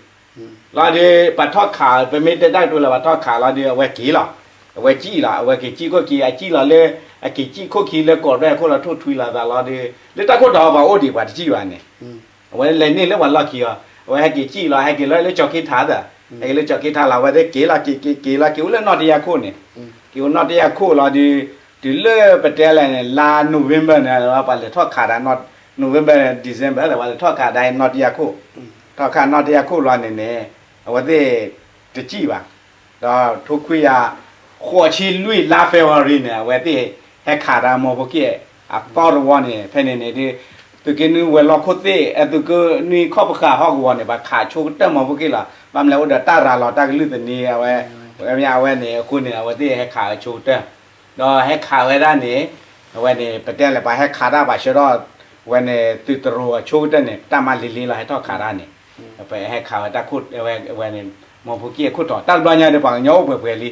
လီၤဒီး ပှၤထီၣ်ခး ပမ့ၢ်တဲတၢ်ကတိၤလၢပှၤထီၣ်ခးလီၤဒီး အဝဲက့ၤလီၤ. အဝဲစံၣ်လီၤ အဝဲက့ၤစံၣ်ခိၣ်ခံ အစံၣ်လီၤလၢ အက့ၤစံၣ်ခိၣ်ခံလၢကီၢ်ရဲၣ်ခိၣ်လီၤ ထိၣ်ထွံလီၤသးလီၤဒီး လၢတၢ်ခိၣ်တီပှၤအိၣ်ဒံးပှၤတစံၣ်ဘၣ်န့ၣ် အဝဲလဲၤန့ၢ်လၢပှၤလီၢ်ခံအီၤ အဝဲဟဲက့ၤစံၣ်လီၤ ဟဲက့ၤလီၤလၢကၠီၤက့ထါသၢ, ဟဲက့ၤလၢကၠီၤက့ထါလီၤ အဝဲသ့ၣ်က့ၤလီၤ က့ၤက့ၤက့ၤလီၤ က့ၤအိၣ်လၢနီၣ်တယၢ်ခိၣ်န့ၣ်, က့ၤအိၣ်နီၣ်တယၢ်ခိၣ်လီၤဒီး တုၤလၢပတဲလဲၣ်န့ၣ် လါ November န့ၣ် ပှၤလဲၤထီၣ်ခးဒၣ် November December သၢ ပှၤလဲၤထီၣ်ခးဒၣ်နီၣ်တယၢ်ခိၣ်, ထီၣ်ခးနီၣ်တယၢ်ခိၣ်လီၤန့ၣ်န့ၣ် အဝဲသ့ၣ်တစံၣ်ဘၣ် ဒီးထိခွံယၤ ဃိးဆံလွံၢ်လါ February န့ၣ် အဝဲသ့ၣ်ဟဲခးတၢ်မီဖိက့ၣ် အသီတဝီန့ၣ် ဖဲန့ၣ်န့ၣ်ဒ် သုးက့နွံဝဲၤလီၢ်ခိၣ်သ့ၣ် အသုးက့နွံခီၣ်ပဃာ်ဟီၣ်ကဝီၤန့ၣ် ပှၤခးဆိကတၢၢ်မီဖိက့ၣ်လီၤ. ဘၣ်မနုၤလဲၣ်အိၣ်ဒီးတၢ်ရၤလီၤတၢ်ကလုၢ်သန့ အဝဲ အဝဲန့ၣ်အဃိန့ၣ် အဝဲသ့ၣ်ဟဲခးဝဲဆိကတၢၢ် ဒီးဟဲခးဝဲဒၣ်န့ၣ် အဝဲန့ၣ် ပတဲလဲၣ် ပှၤဟဲခးတၢ်ဘၣ်ဆၢထီၣ် အဝဲန့ၣ် သုးတရိၤအဆိကတၢၢ်န့ၣ် တၢ်မၤလံၤလံၤလီၤ ဟဲထီၣ်ခးတၢ်န့ၣ် ပဟဲခးဝဲတၢ်ခိၣ် အဝဲန့ၣ် မီဖိက့ၣ်အခိၣ်တီ တၢ်တဘျီညါဒီး ပှၤကညီအိၣ်ပှဲၤပှဲၤလံ.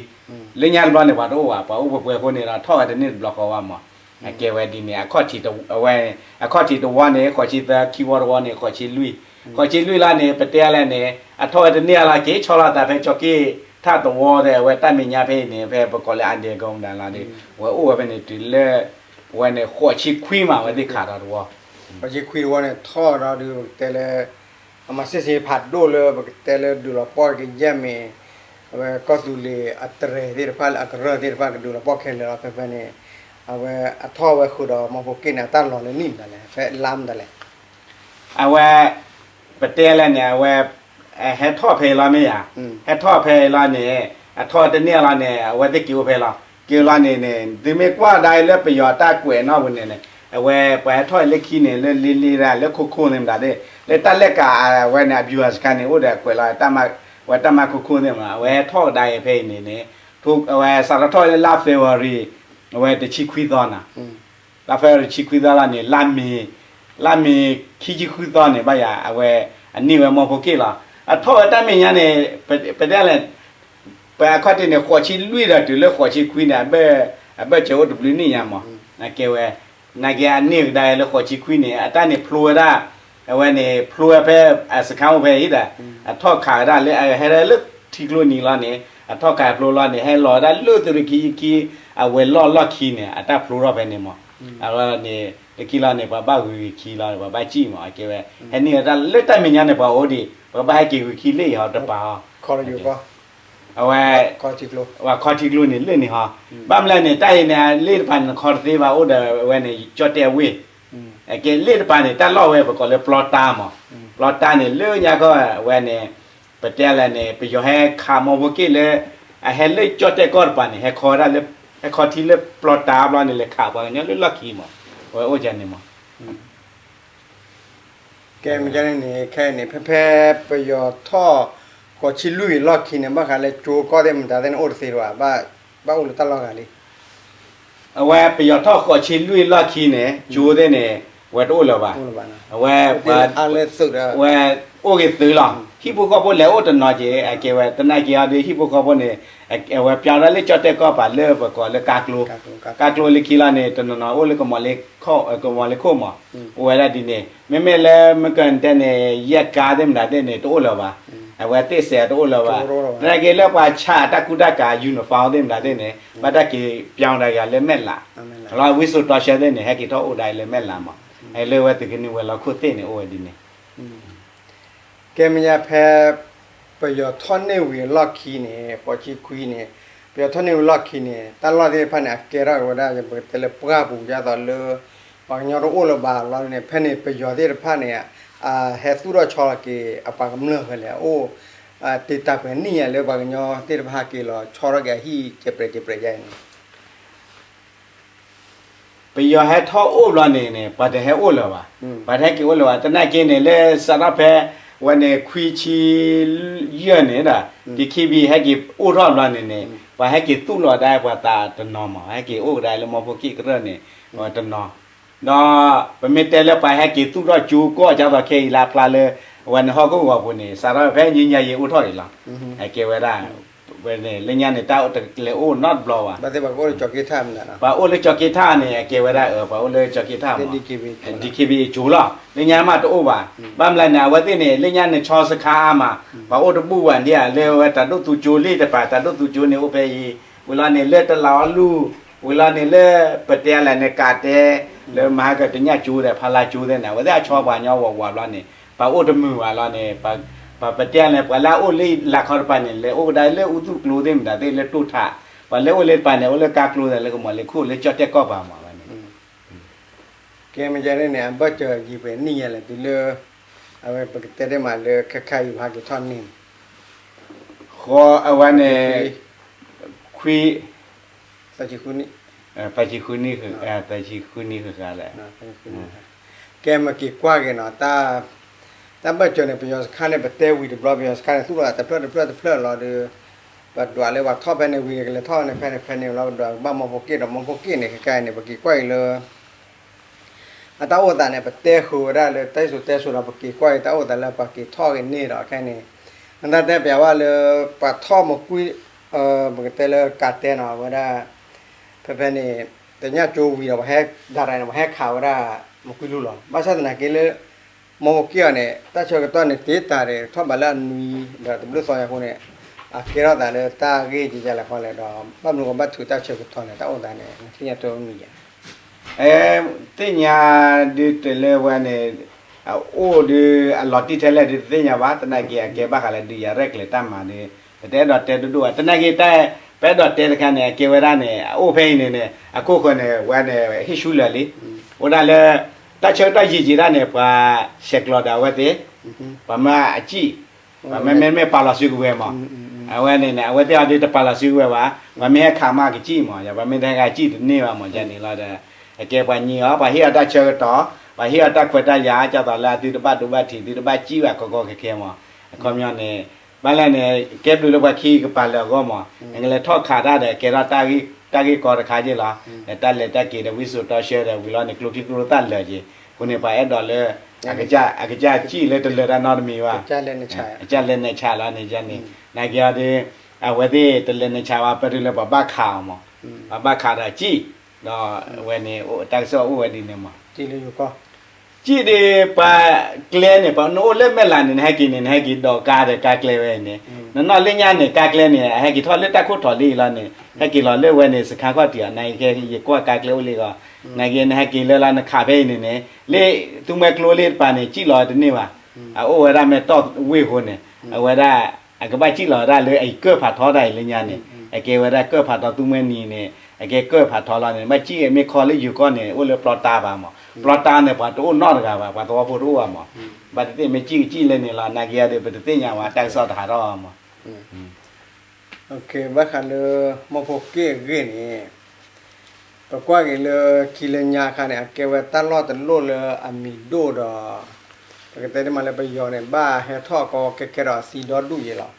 လၢညါတဘျီန့ၣ် ပှၤတအိၣ်ဘၣ် ပှၤအိၣ်ပှဲၤပှဲၤအဃိန့ၣ်ဒီး ထီၣ်ဝဲတန့ၢ်တဘျီဃီဘၣ်မး. အကဲဝဲဒ်န့ၣ် အခီၣ်ထံး အဝဲ အခီၣ်ထံးတဝီန့ၣ် ဃိးဆံသၢ ခံဝီတဝီန့ၣ် ဃိးဆံလွံၢ်, ဃိးဆံလွံၢ်လီၤန့ၣ် ပတဲလဲၣ်န့ၣ် အထီၣ်ဝဲတန့ၢ်လီၤ က့ၤဆီလီၤသးဖဲကၠီၤက့ၣ်ထၣ်တဝီဒီး အဝဲတၢ်မဲာ်ညါဖဲအံၤန့ၣ် ဖဲပကိးလၢ အဒဲကီမတၤလီၤဒီး အဝဲအိၣ်ဝဲဖဲန့ၣ် တုၤလၢ အဝဲန့ၣ် ဃိးဆံခွံမး အဝဲသ့ၣ်ခးဒီးတဝီ ဃိးဆံခွံတဝီန့ၣ် ထီၣ်ဒီးဒုး ပကတဲလၢ အမၤစ့ၢ်စ့ၢ်ဖးဒိၣ်လၢ ပကတဲလၢဒုးလီၤပှီၢ်ကယဲၢ်မ့ၢ် အဝဲကီၢ်သူလ့ၤအတြဲၤသ့ၣ်တဖၣ်လၢအကရၢၢ်သ့ၣ်တဖၣ်ကဒုးလီၤပှီၢ်ခဲလၢာ်လီၤ ဖဲဖဲန့ၣ် အဝဲအထီၣ်ဝဲဃုာ်ဒီးမီဖိက့ၣ်န့ၣ် အတၢ်လီၤလၢနံၣ်မတၤလဲၣ် ဖဲလါမတၤလဲၣ် အဝဲ ပတဲလဲၣ်န့ၣ် အဝဲ ဟဲထီၣ်ဖဲအံၤလီၤမ့ၢ်ဧါ, ဟဲထီၣ်ဖဲအံၤလီၤန့ၣ် အထီၣ်တန့ၢ်လီၤန့ၣ် အဝဲသ့ၣ်က့ၤအိၣ်ဖဲလီၤ. က့ၤလီၤန့ၣ်န့ၣ် သုမ့ၢ်ကွၢ်ဒၣ်အံၤလၢပယီၤတၢ်ကွဲးနီၣ်ပူၤန့ၣ်န့ၣ် အဝဲပှၤဟဲထီၣ်အံၤလၢခံန့ၣ် လၢလ့လ့ဒၣ် လၢခိခိၣ်သ့ၣ်မတၤသ့ၣ် လၢတၢ်လဲၣ်ကးအဝဲန့ၣ် အဗျူဟာစခန်းန့ၣ် အိၣ်ဒီးကွဲးလီၤ ဝဲတၢ်မၤခိခိၣ်သ့ၣ်မး အဝဲဟဲထီၣ်ကဒါအံၤဖဲအံၤန့ၣ်န့ၣ် အဝဲစးထီၣ်ထီၣ်လၢလါ February အဝဲတဆံခွံသီနၤ လါ February တဆံခွံသီလီၤန့ၣ် လါမ့ၤ လါမ့ၤခံဆံဃုသီန့ၣ် ဘၣ်ယၤ အဝဲ အန့ၢ်ဝဲမီဖိက့ၣ်လီၤ. အထီၣ်ဝဲတၢ်မဲာ်ညါန့ၣ် ပတဲလဲၣ် ပှၤအခီၣ်ထံးန့ၣ် ဃိးဆံလွံၢ်ဒီးတုၤလၢဃိးဆံခွံန့ၣ် အဘၢၣ်စၢၤအိၣ်တဘျုးနံၣ်ညါမး အကဲဝဲ နာ်က့အန့ၢ်ကဒါလၢဃိးဆံခွံန့ၣ် အတၢ်န့ၣ်ဖျိဝဲဒၣ် အဝဲန့ၣ် ဖျိဝဲဖဲ အစခန်းအိၣ်ဖဲအံၤဒီး အထီၣ်ခးဝဲဒၣ်လၢ ဟဲလၢထံကျိနံၤလီၤန့ၣ် အထီၣ်ခးဖျိလီၤန့ၣ် ဟဲလီၤဝဲဒၣ်လၢသုးရ့ၣ်ခံဆံခံ အဝဲၤလီၢ်လီၢ်ခံန့ၣ် အတၢ်ဖျိထီၣ်ဖဲန့ၣ်မး အဝဲန့ၣ် လၢခံလီၤန့ၣ် ပှၤဘၣ်ဂုၤဂ့ၤခံလီၤ ပှၤဘၣ်စံၣ်မး အကဲဝဲ ဟဲန့ၢ်ဝဲဒၣ်လၢတၢ်မဲာ်ညါန့ၣ် ပှၤအိၣ်ဒံး ပှၤဘၣ်ဟဲက့ၤဂုၤခံလၢအံၤဟီတပၤဟီ အဝဲ ပှၤခီထံကျိန့ၣ် လၢန့ၣ်ဟီ ဘၣ်မနုၤလဲၣ်န့ၣ် တၢ်အံၤန့ၣ် လ့ၣ်တပၤန့ၣ် နခီတသ့ဘၣ် အိၣ်ဒီးအဝဲန့ၣ် ကၠီၣ်တဲၣ်အဝ့ၢ် အကဲလ့ၣ်တပၤန့ၣ် တၢ်လီၢ်ဝဲပကိးလၢပျီတါမး ပျီတါန့ၣ် လၢညါခီ အဝဲန့ၣ် ပတဲလဲၣ်န့ၣ် ပယီၤဟဲခးမီဖိက့ၣ်လၢ အဟဲလၢကၠီၣ်တဲၣ်ကီၢ်တပၤန့ၣ် ဟဲခီဝဲဒၣ်လၢ ဟဲခီထံလၢပျီတါဘျီန့ၣ် လဲၤခးပှၤကညီလၢလီၢ်ခံမး အဝဲအိၣ်ကန့ၣ်မး ကဲမ့ၢ်န့ၣ် ခဲအံၤန့ၣ် ဖဲဖဲပယီၤထီၣ် ဃိးဆံလွံၢ်အလီၢ်ခံန့ၣ် ဘၣ်ဃးလၢကၠိကီၢ်သ့ၣ်မတၤသ့ၣ်န့ၣ် အိၣ်တသ့ဘၣ် ဘၣ်အိၣ်လၢတၢ်လီၢ်ဂၤလံ အဝဲပယီၤထီၣ်ဃိးဆံလွံၢ်အလီၢ်ခံန့ၣ် ကၠိသ့ၣ်န့ၣ် ဝဲတအိၣ်လၢၤဘၣ် အဝဲ ဝဲအိၣ်ဂ့ၤသုးလီၤ ဟံၣ်ဖိဃီဖိလဲၤအိၣ်တနီၤက့ၤ အကဲဝဲ သနာ်က့အီၤဒီး ဟံၣ်ဖိဃီဖိန့ၣ် အဝဲပၠီဒၣ်လၢကၠီၣ်တဲၣ်ကီၢ်ပၤလၢပကိးလၢကါကျိ ကါကျိလၢခံလီၤန့ၣ် တနီၤနီၤအိၣ်လၢ ကမီၤလ့ခိၣ်မး အိၣ်ဝဲဒၣ်ဒ်န့ၣ် မ့မ့ၢ်လၢမ့ၢ်ကတဲန့ၣ် ယဲၢ်ကါသ့ၣ်မတၤသ့ၣ်န့ၣ် တအိၣ်လၢၤဘၣ် အဝဲသ့ၣ်စဲးတအိၣ်လၢၤဘၣ် သနာ်က့လၢပှၤဆးတၢ်ကူတၢ်ကၤ uniform သ့ၣ်မတၤသ့ၣ်န့ၣ် ဘၣ်တၢ်က့ၤပၠီဒၣ်ဂၤလၢမဲၢ်လး လီၤဝံစိာ်တီဆှၢသ့ၣ်န့ၣ် ဟဲက့ၤထီၣ်အိၣ်ဒၣ်လၢမဲၢ်လးမး ဟဲလၢဝဲသုးက့နွံဝဲၤလီၢ်ခိၣ်သ့ၣ်န့ၣ် အိၣ်ဝဲဒ်န့ၣ် ကဲမ့ၢ်ညါဖဲ ပယီၤထီၣ်န့ၢ်ဝံၤအလီၢ်ခံန့ၣ် ဃိးဆံခွံန့ၣ် ပယီၤထီၣ်န့ၢ်ဝံၤအလီၢ်ခံန့ၣ် တၢ်လီၢ်သ့ၣ်တဖၣ်န့ၣ် အကဲထီၣ်ဝဲဒၣ် ပကတဲလၢပှၢ်ပူၤဒ်သိးလၢ ပှၤကညီတအိၣ်လၢၤဘၣ်လီၤန့ၣ် ဖဲန့ၣ်ပယီၤသ့ၣ်တဖၣ်န့ၣ် ဟဲသူၣ်ထီၣ်ဆီလီၤက့ၤ အပှၤကမျၢၢ်ဖဲလဲၣ် အိၣ် တ့တၢ်ကွဲၤနံၣ်ညါလၢပှၤကညီသ့ၣ်တဖၣ်ဟးက့ၤလီၤဆီထီၣ်က့ၤအဟံၣ်ကဲးပြဲးကဲးပြဲးယါအံၤန့ၣ် ပယီၤဟဲထီၣ်အိၣ်ဘျီန့ၣ်န့ၣ် ပှၤတဟဲအိၣ်လၢၤဘၣ်, ပှၤတဟဲက့ၤအိၣ်လၢၤဘၣ်. သနာ်က့န့ၣ် လၢစးထီၣ်ဖဲ ဝဲန့ၣ်ခွံဆံယဲၢ်န့ၣ်ဒီး ဒံခံဘံဟဲက့ၤအိၣ်ထီၣ်ဘျီန့ၣ်န့ၣ် ပှၤဟဲက့ၤသူၣ်လီၤဒၣ်ပှၤသးတနီၤမး, ဟဲက့ၤအိၣ်ကဒါလၢမီဖိက့ၣ်ကရၢၢ်န့ၣ် တနီၤ ဒီးပမ့ၢ်တဲလၢပှၤဟဲက့ၤသူၣ်ထီၣ်ကၠိကီၢ်ကၢ်သိးခဲအံၤလၢအဖျါလၢ အဝဲန့ၣ်ဟီၣ်ခိၣ်ဂီၤပူၤန့ၣ် စးထီၣ်ဖဲညါယံၤအိၣ်ထီၣ်အံၤလီၤ. အကဲဝဲဒၣ် ဝဲန့ၣ် လၢညါန့ၣ် တၢ်အိၣ်တလဲၤအိၣ်နီတဘျီဘၣ်. ပှၤအိၣ်လၢကၠီၤက့ထၣ်န့ၣ် အကဲဝဲဒၣ် ပှၤအိၣ်လၢကၠီၤက့ထၣ်န့ၣ် အကဲဝဲဒၣ် ပှၤအိၣ်လၢကၠီၤက့ထၣ်မး ဒံခံဘံအကၠိလီၤ. လၢညါမးတအိၣ်ဘၣ်. ဘၣ်မနုၤလဲၣ်န့ၣ် အဝဲသ့ၣ်န့ၣ် လၢညါန့ၣ်ဆီစခါအါမး ပှၤအိၣ်တဘူၣ်ဘၣ်ဒ်ဧါ လၢဝဲတၢ်ဒိၣ်သူကၠိလံတပၤ တၢ်ဒိၣ်သူကၠိန့ၣ်အိၣ်ဖဲအံၤ ဝံၤလီၤန့ၣ်လၢတလးအီလူၢ် ဝံၤလီၤန့ၣ်လၢ ပတဲလဲၣ်န့ၣ် ကးတဲ လၢမၤဟကတညၣ်ကၠိဒီး ဖါလါကၠိသ့ၣ်န့ၣ် အဝဲသ့ၣ်အဆီပှၤကညီဝးဝးဘျီန့ၣ် ပှၤအိၣ်တမုာ်ဘၣ်လီၤန့ၣ် ပတဲလဲၣ် ပှၤလၢအအိၣ်လၢလၢခီတပၤန့ၣ် လဲၤအိၣ်ကဒါလၢအူသူၣ်ကျိသ့ၣ်မတၤသ့ၣ်လၢတိၢ်ထး ပှၤလၢအိၣ်လၢတပၤန့ၣ် အိၣ်လၢကါကျိသ့ၣ်လၢကမီၤလ့ခိၣ်လၢကၠီၣ်တဲၣ်ကီၢ်ပၤမးဝဲန့ၣ် ကဲမ့ၢ်န့ၣ် အဘၢၣ်စၢၤယံာ်ပှဲၤနံၣ်ညါလဲၣ် တုၤလၢ အဝဲပကတဲတ့ၢ်မးလၢခဲခါအံၤပဟးက့ၤထီၣ်န့ၣ် ဃီအဝဲန့ၣ် ခွံ သၢဆံဃုနံၣ် သၢဆံဃုနံၣ် သၢဆံဃုနံၣ်ဃၣ်ဃၣ်လဲၣ် ကဲမ့ၢ်က့ၤကွၢ်က့ၤနီၤ တၢ်ဘၢၣ်စၢၤန့ၣ် ပယီၤစခါန့ၣ် ပတဲဝံၤတဘျီ ပယီၤစခါန့ၣ် သူၣ်လီၤသးတဖျၢၣ်တဖျၢၣ်တဖျၢၣ်လီၤဒီး ပဒွးလၢပှၤထီၣ်ဖဲန့ၣ်ဝံၤ ကလဲၤထီၣ်န့ၣ်ဖဲန့ၣ်ဖဲန့ၣ်လီၤ ပဒွးကဘၣ်မီဖိက့ၣ်ဒီးမီဖိက့ၣ်န့ၣ် ခဲခါအံၤန့ၣ် ပက့ၤကွၢ်က့ၤလၢ အတၢ်အိၣ်သးန့ၣ် ပတဲဃုာ်ဝဲဒၣ်လၢတၢ်စံၣ်စိၤတဲစိၤဒီး ပက့ၤကွၢ်က့ၤတၢ်အိၣ်သးလၢပှၤက့ၤထီၣ်က့ၤန့ၢ်ဒီးခဲန့ၣ် နတၢ်တဲပျးဝဲလၢ ပှၤထီၣ်မကွံ ပကတဲလၢကးတဲနီၤ အဝဲဒၣ် ဖဲဖဲန့ၣ် တညၣ်ကၠိဝံၤဒီး ပှၤဟဲဒၣ်တၢ်န့ၣ် ပှၤဟဲခးဝဲဒၣ် မကွံလူလီၤ ဘၣ်ဆၣ်သနာ်က့လၢ မီဖိက့ၣ်အီၤန့ၣ် တၢ်ဆၢကတီၢ်န့ၣ် တ့တၢ်ဒီး ထီၣ်ဘးလၢအနွံ ဒီးတဘျုးသီညါအဃိန့ၣ် အကဲထီၣ်သးလၢတၢ်ဂ့ၢ်ကယၤလဲၣ်ဃီလဲၣ်ဒီး ဘၣ်မနုၤကဘၣ်ထုးတၢ်ဆၢကတီၢ်လဲၣ် တၢ်အိၣ်သးန့ၣ် နသ့ၣ်ညါတမံၤယါ သ့ၣ်ညါဒုးတလၢဝဲန့ၣ် အအိၣ်ဒုး အလီၤတံၢ်ထဲလဲၣ်ဒုးတသ့ၣ်ညါဘၣ် သနာ်က့အကဲဘၣ်ဃးလၢဒုးယၤရဲၣ်ကျဲၤတၢ်မၤန့ၣ် ပတအဲၣ်ဒိးတဲဒိၣ်ဒိၣ်ဘၣ် သနာ်က့တၢ် ပအဲၣ်ဒိးတဲတခါန့ၣ် အကဲဝဲဒၣ်န့ၣ် အအိၣ်ဖဲအံၤန့ၣ်န့ၣ် အခိၣ်ဃၢၤန့ၣ် ဝဲန့ၣ် ဟ့ၣ်ဆူလၢာ်လံ အိၣ်ဒၣ်လၢ တၢ်ဆၢကတီၢ်ယံာ်ယံာ်ဒၣ်န့ၣ် ပှၤဆဲးကျိးဒီးအဝဲသ့ၣ် ပှၤမၢအစံၣ် ပှၤမ့မ့မ့ၢ်ပာ်လီၤစုကဝဲၤမး အဝဲန့ၣ်န့ၣ် အဝဲသ့ၣ်အီၤဒုးတပာ်လီၤစုကဝဲၤဘၣ် ပှၤမ့ၢ်ဟဲခးမးကစံၣ်မး ပှၤမ့ၢ်တဟဲခးစံၣ်တန့ၢ်ဘၣ်မး ယၤန့ၣ်လီၤဒီး အကဲပှၤညံအီၤ ပှၤဟ့ၣ်အီၤတၢ်ဆၢကတီၢ် ပှၤဟ့ၣ်အီၤတၢ်ခွဲးတၢ်ယာ် ကၢ်သိးလၢအသုတဘၣ်ဒိဘၣ်ထံး သုတဘၣ်စံၣ်ဘၣ်ကီကီခဲခဲမး အခီပညီန့ၣ် ဘၣ်လဲၣ်န့ၣ် ကဲဘျုးလၢပှၤခံကပၤလၢာ်အဂီၢ်မး နကလဲၤထီၣ်ခးတၢ်ဒီး ကဲထီၣ် တၢ်ဂ့ၢ်ကီတခါက့လီၤ တၢ်လဲၤတၢ်က့ၤဒီးဝံစိာ်တီဆှၢဒီးဝံၤလီၤန့ၣ် ကျိချံကျိသၣ်လၢာ်က့ အဃိန့ၣ် ပှၤအဲၣ်ဒိးလၢ အကစၢ်စံၣ်လၢတလၢာ်တၢ်နီတမံၤဘၣ် အကစၢ်လဲၤနုာ်ဆးလီၤန့ၣ်န့ၣ် နာ်က့အီၤဒုး အဝဲသ့ၣ်တလဲၤနုာ်ဆးဘၣ် ပၢၢ်တုၤလၢပှၤဘၣ်ခးအီၤမး ပှၤဘၣ်ခးဒီးစံၣ် ဒီးအဝဲန့ၣ် တၢ်ကစီၣ်အိၣ်ဝဲဒ်န့ၣ်မး စံၣ်ဒုးပှၤကျဲန့ၣ် ပှၤနအိၣ်လၢမဲၢ်လးန့ၣ် နဟဲက့ၤန့ၣ် နဟဲက့ၤဒိးကါဒီးကါကျဲဝဲန့ၣ် နနီၢ်လၢညါန့ၣ် ကါကျဲန့ၣ် အဟဲက့ၤထီၣ်လၢတၢ်ခိၣ်ထီၣ်လံလီၤန့ၣ် ဟဲက့ၤလီၤလၢဝဲန့ၣ် စခါခီၣ်ထံးအီၤ နက့ယကွၢ်ကါကျဲအိၣ်လံဂီၢ် နက့နဟဲက့ၤလၢလီၤ နခးဖဲအံၤန့ၣ်န့ၣ် လၢသူမှဲကျိလံတပၤန့ၣ် စံၣ်လီၤတန့ၢ်ဘၣ် အအိၣ်ဝဲဒၣ်မ့ၢ်တီၢ်ဝ့ၢ်ဃိန့ၣ် အဝဲဒၣ် အကဘၣ်စံၣ်လီၤဝဲဒၣ်လၢအံၤကၢၢ်ဖးထီတၢ်အံၤလၢညါန့ၣ် အကဲဝဲဒၣ်ကၢၢ်ဖးထီသူမှဲနံၤန့ၣ် အကဲကၢၢ်ဖးထီလီၤန့ၣ် ဘၣ်စံၣ်မ့ၢ်ခီလၢယိၤကီၢ်န့ၣ် အိၣ်လၢပျီတၢ်ဘၣ်မး ပျီတၢ်န့ၣ် ပှၤတအိၣ်နီတဂၤဘၣ် ပှၤသဝီဖိတအိၣ်ဘၣ်မး ဘၣ်တသ့ၣ်မ့ၢ်စံၣ်ကစံၣ်လၢန့ၣ်လီၤ နာ်က့အီၤဒီး ပတသ့ၣ်ညါဘၣ် တၢ်ကစီၣ်တဟးထီၣ်မး ဘၣ်ဃးလၢမီဖိက့ၣ်အဂ့ၢ်န့ၣ် ပကွၢ်က့ၤလၢခံလၢညါအခါန့ၣ် အကဲဝဲတၢ်လီၢ်တလီၢ်လၢအမံၤဒိၣ်ဒီး ပကတဲတ့ၢ်မးလၢပယီၤန့ၣ် ဘၣ်ဟဲထီၣ်ကီကဲကဲဒီးစံဒီဒူၣ်ယဲလီၤ.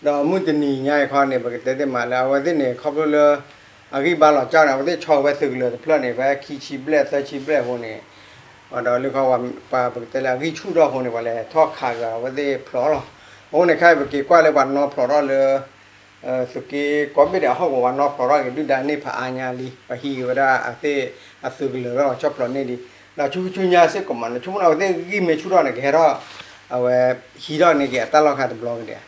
ဒီးမုၢ်တနံၤညါအံၤခီန့ၣ် ပကတဲတ့ၢ်မးလၢအဝဲသ့ၣ်န့ၣ် ခီဖျိလၢ အဂံၢ်ဘါလီၤကၢ်န့ၣ် အဝဲသ့ၣ်ဆီဝဲသုးကလၢၤတဖျၢၣ်န့ၣ် ဖဲခံဆံဘျဲၣ်သၢဆံဘျဲၣ်အဃိန့ၣ် ဒီးလၢခီပှၤပကတဲလၢအဂံၢ်ဆူၣ်ထီၣ်အဃိန့ၣ် ပှၤလဲၤထီၣ်ခးက့ၤအဝဲသ့ၣ်ဖျိးလီၤ. အဃိန့ၣ်ခဲအံၤပက့ၤကွၢ်လၢပှၤနီဖျိးထီၣ်လၢ သုးက့ကိးဘ့ၣ်ဒဲးအဟီၣ်ကဝီၤပှၤနီဖျိးထီၣ်က့ၤ ဒုၣ်ဒါန့ၢ်ဖးအါညါလံ ပှၤဟံးက့ၤဝဲဒၣ်အသ့ၣ်အသုးကလၢၤလၢပှၤဆီဖျိးန့ၢ်လံ. ဒီးဆူဆူညါစ့ၢ်ကီးမး နဆိကမိၣ်န့ၣ် အဝဲသ့ၣ်ဂံၢ်မ့ၢ်ဆူၣ်ထီၣ်န့ၣ် ကဟဲထီၣ် အဝဲဟံးထီၣ်န့ၢ်က့ၤအတၢ်လီၢ်ခါတဘျီကဒီး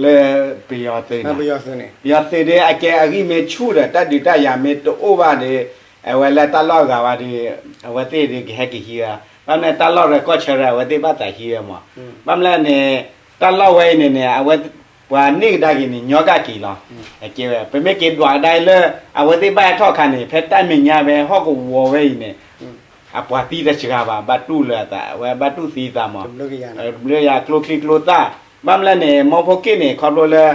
လၢပယီၤသုးန့ၣ် ပယီၤသုးဒ်အကဲအဂံၢ်မ့ၢ်ဆူၣ်ဒီး တၢ်ဒုးတၢ်ယၤမ့ၢ်တအိၣ်ဘၣ်ဒီး အဝဲလၢတၢ်လီၢ်ဂၤဝဲဒီး အဝဲသ့ၣ်ဒ်ကဟဲက့ၤဟံးဝဲ ဘၣ်မနုၤတၢ်လီၢ်ရၢကီၢ်ဆၢရၢ အဝဲသ့ၣ်ဘၣ်သးဟံးဝဲမး ဘၣ်မနုၤန့ၣ် တၢ်လီၢ်ဝဲအံၤန့ၣ်န့ၣ် အဝဲ ပှၤန့ၢ်ကဒါက့ၤန့ၣ် ညီကက့ၤလီၤ. အကဲဝဲ ပမ့ၢ်က့ၤဒွးကဒါလၢ အဝဲသ့ၣ်ဘၣ်ဟဲထီၣ်အခါန့ၣ် ဖဲတၢ်မဲာ်ညါဖဲဟီၣ်ကဝီၤဝဲအံၤန့ၣ် အပှၤသံတစှၤဘၣ် ဘၣ်တူၢ်လၢအသး အဝဲဘၣ်တူၢ်သံသးမး, ဘျုးယၤကျိချံကျိသၣ်, ဘၣ်မနုၤလဲၣ်န့ၣ် မီဖိက့ၣ်န့ၣ် ခီဖျိလၢ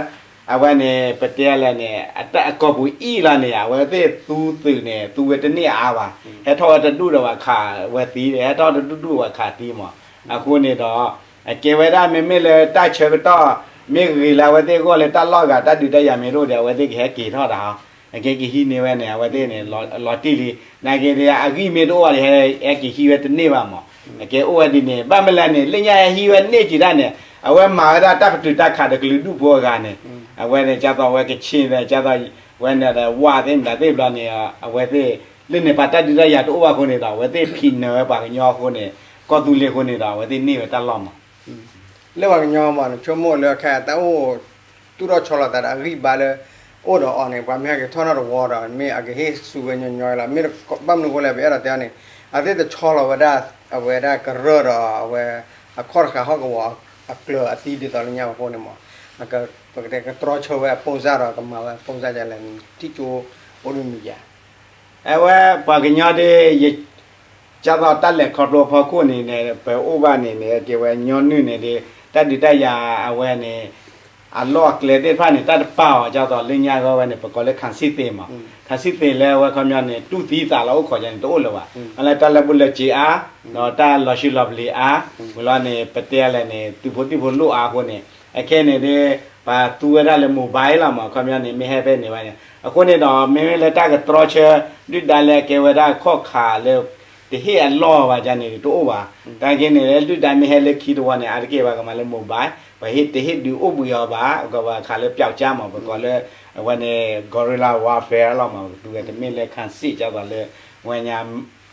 အဝဲန့ၣ် ပတဲလဲၣ်န့ၣ် အတၢ်အကီၢ်ပူၤအံၣ်လီၤန့ၣ် အဝဲသ့ၣ်သူသုးန့ၣ် သူဝဲတန့ၢ်အါဘၣ်, ဟဲထီၣ်ဝဲတဒူၣ်ဒီးဝဲခးဝဲသံ ဟဲထီၣ်တဒူၣ်ဒူၣ်ဝဲခးသံမး, အဃိန့ၣ်ဒီး အကဲဝဲဒၣ်မ့မ့ၢ်လၢတၢ်ဆၢကတီၢ် မ့ၢ်ဂ့ၤလၢအဝဲသ့ၣ်အဂီၢ်လၢတၢ်လီၢ်ဂၤ တၢ်ဒုးတၢ်ယၤမ့ၢ်တအိၣ်ဒီး အဝဲသ့ၣ်ကဟဲက့ၤထီၣ်တၢ်ဟီ, အကဲကဟံးန့ၢ်ဝဲန့ၣ် အဝဲသ့ၣ်န့ၣ် လီၤတံၢ်လံ, နာ်က့ဒီး အဂံၢ်မ့ၢ်တအိၣ်ဘၣ်ဒီး ဟဲက့ၤဟံးဝဲတန့ၢ်ဘၣ်မး, အကဲအိၣ်ဝဲဒ်န့ၣ် ဘၣ်မနုၤလဲၣ်န့ၣ် လၢညါဟဲဟံးဝဲန့ၢ်က့ၤဒၣ်န့ၣ် အဝဲမၤဝဲဒၣ်တၢ်ပတုာ်တၢ်ခးဒီးကလုာ်ဒူၣ်ဖိအဂၤန့ၣ်, အဝဲန့ၣ် ကၢ်သိးဝဲကဆ့ၣ်န့ၣ် ကၢ်သိးဝဲန့ၣ်ဒီး ဝးသ့ၣ်မတၤသ့ၣ်ဘျီန့ၣ် အဝဲသ့ၣ် လၢန့ၣ်ပှၤတၢ်ဒုးတၢ်ယၤတအိၣ်ဘၣ်အဃိန့ၣ်ဒီး အဝဲသ့ၣ်ဖံးနၢၤဝဲပှၤကညီအဃိန့ၣ် ကီၢ်သူလ့ၤအဃိန့ၣ်ဒီး အဝဲသ့ၣ်န့ၢ်ဝဲတၢ်လီၢ်မး လၢပှၤကညီမး နဆိကမိၣ်လၢခဲအံၤတၢ်အိၣ် တူၢ်ထီၣ်ဆီလီၤသးဒီးအဂံၢ်ဘါလၢ အိၣ်ဒီးအီၤန့ၣ် ပှၤမ့ၢ်ဟဲက့ၤထီၣ်နီၣ်တဝီဒီး မ့ၢ်အကဟ့ၣ်ဆူၣ်ဝဲညီညီလီၤ. မ့ၢ်ဘၣ်မနုၤအဃိလဲၣ် ပအဲၣ်ဒိးတဲအီၤန့ၣ် အသ့ၣ်တဆီလီၤဝဲဒၣ် အဝဲဒၣ်ကရၢၢ်ဒီးအဝဲ အခီၣ်တဃာ်ဟီၣ်ကဝီၤအကျၢၤအသံဒ်သိးလၢညါအဃိန့ၣ်မး ပကတဲကတြီဆၢဝဲအပိၢ်စၢ်ဒီး ကမၤဝဲအပိၢ်စၢ်ဒ်လဲၣ်န့ၣ် ထံၣ်ကၠိအိၣ်ဒ်မံၤယၤ အဝဲပှၤကညီဒ် ကၢ်သိးတၢ်လဲၤခီဖျိအဖီခိၣ်န့ၣ်န့ၣ် ပအိၣ်ဘၣ်န့ၣ်န့ၣ် ကဲဝဲညီနုၢ်န့ၣ်ဒီး တၢ်ဒုးတၢ်ယၤအဝဲန့ၣ် အလီၢ်အကျဲသ့ၣ်တဖၣ်န့ၣ် တၢ်တပာ်အီၤ ကၢ်သိးလၢညါဂီၢ်ဝဲန့ၣ် ပကိးလၢ ခၣ်စံၣ်သ့မး, ခၣ်စံၣ်သ့လၢအဝဲခီပညီန့ၣ် တူၢ်သံသးလီၤအိၣ်ခိးယၤန့ၣ် တအိၣ်လၢၤဘၣ်, လၢတၢ်လၢဘူးလၢစ့အါ, ဒီးတၢ်လီၤဆံလီၤပလ့ၤအါ, ဝံၤလီၤန့ၣ် ပတဲလဲၣ်န့ၣ် သုးဖိသံၣ်ဖိလိၣ်အါအဃိန့ၣ် အခဲန့ၣ်ဒီး ပှၤသူဝဲဒၣ်လၢ mobile လီၤမး ခီပညီန့ၣ် မ့ၢ်ဟဲဖဲန့ၣ်ဝဲန့ၣ် အဃိန့ၣ်ဒီး မ့မ့ၢ်လၢတၢ်ကတြီဆၢ ဒုၣ်ဒါလၢအကဲဝဲဒၣ်ခီၣ်ခါလၢ တဟ့ၣ်အလီၢ်ဘၣ်ယၤန့ၣ် တအိၣ်ဘၣ်, တၢ်က့န့ၣ်လၢဒုၣ်ဒါမ့ၢ်ဟဲလၢခံတဝီန့ၣ် အါတက့ၢ်ဘၣ်ကမၤလၢ mobile ပှၤဟ့ၣ်တဟ့ၣ်ဒုးအိၣ်ဘှံးအီၤဘၣ် ကဘၣ်ခးလၢပျောက်ကျားမး ပကိးလၢ အဝဲန့ၣ် guerrilla warfare လီၤမး ပသူဝဲတမ့ၢ်လၢ ခၣ်စံၣ် ကၢ်သိးလၢ ဝဲညါ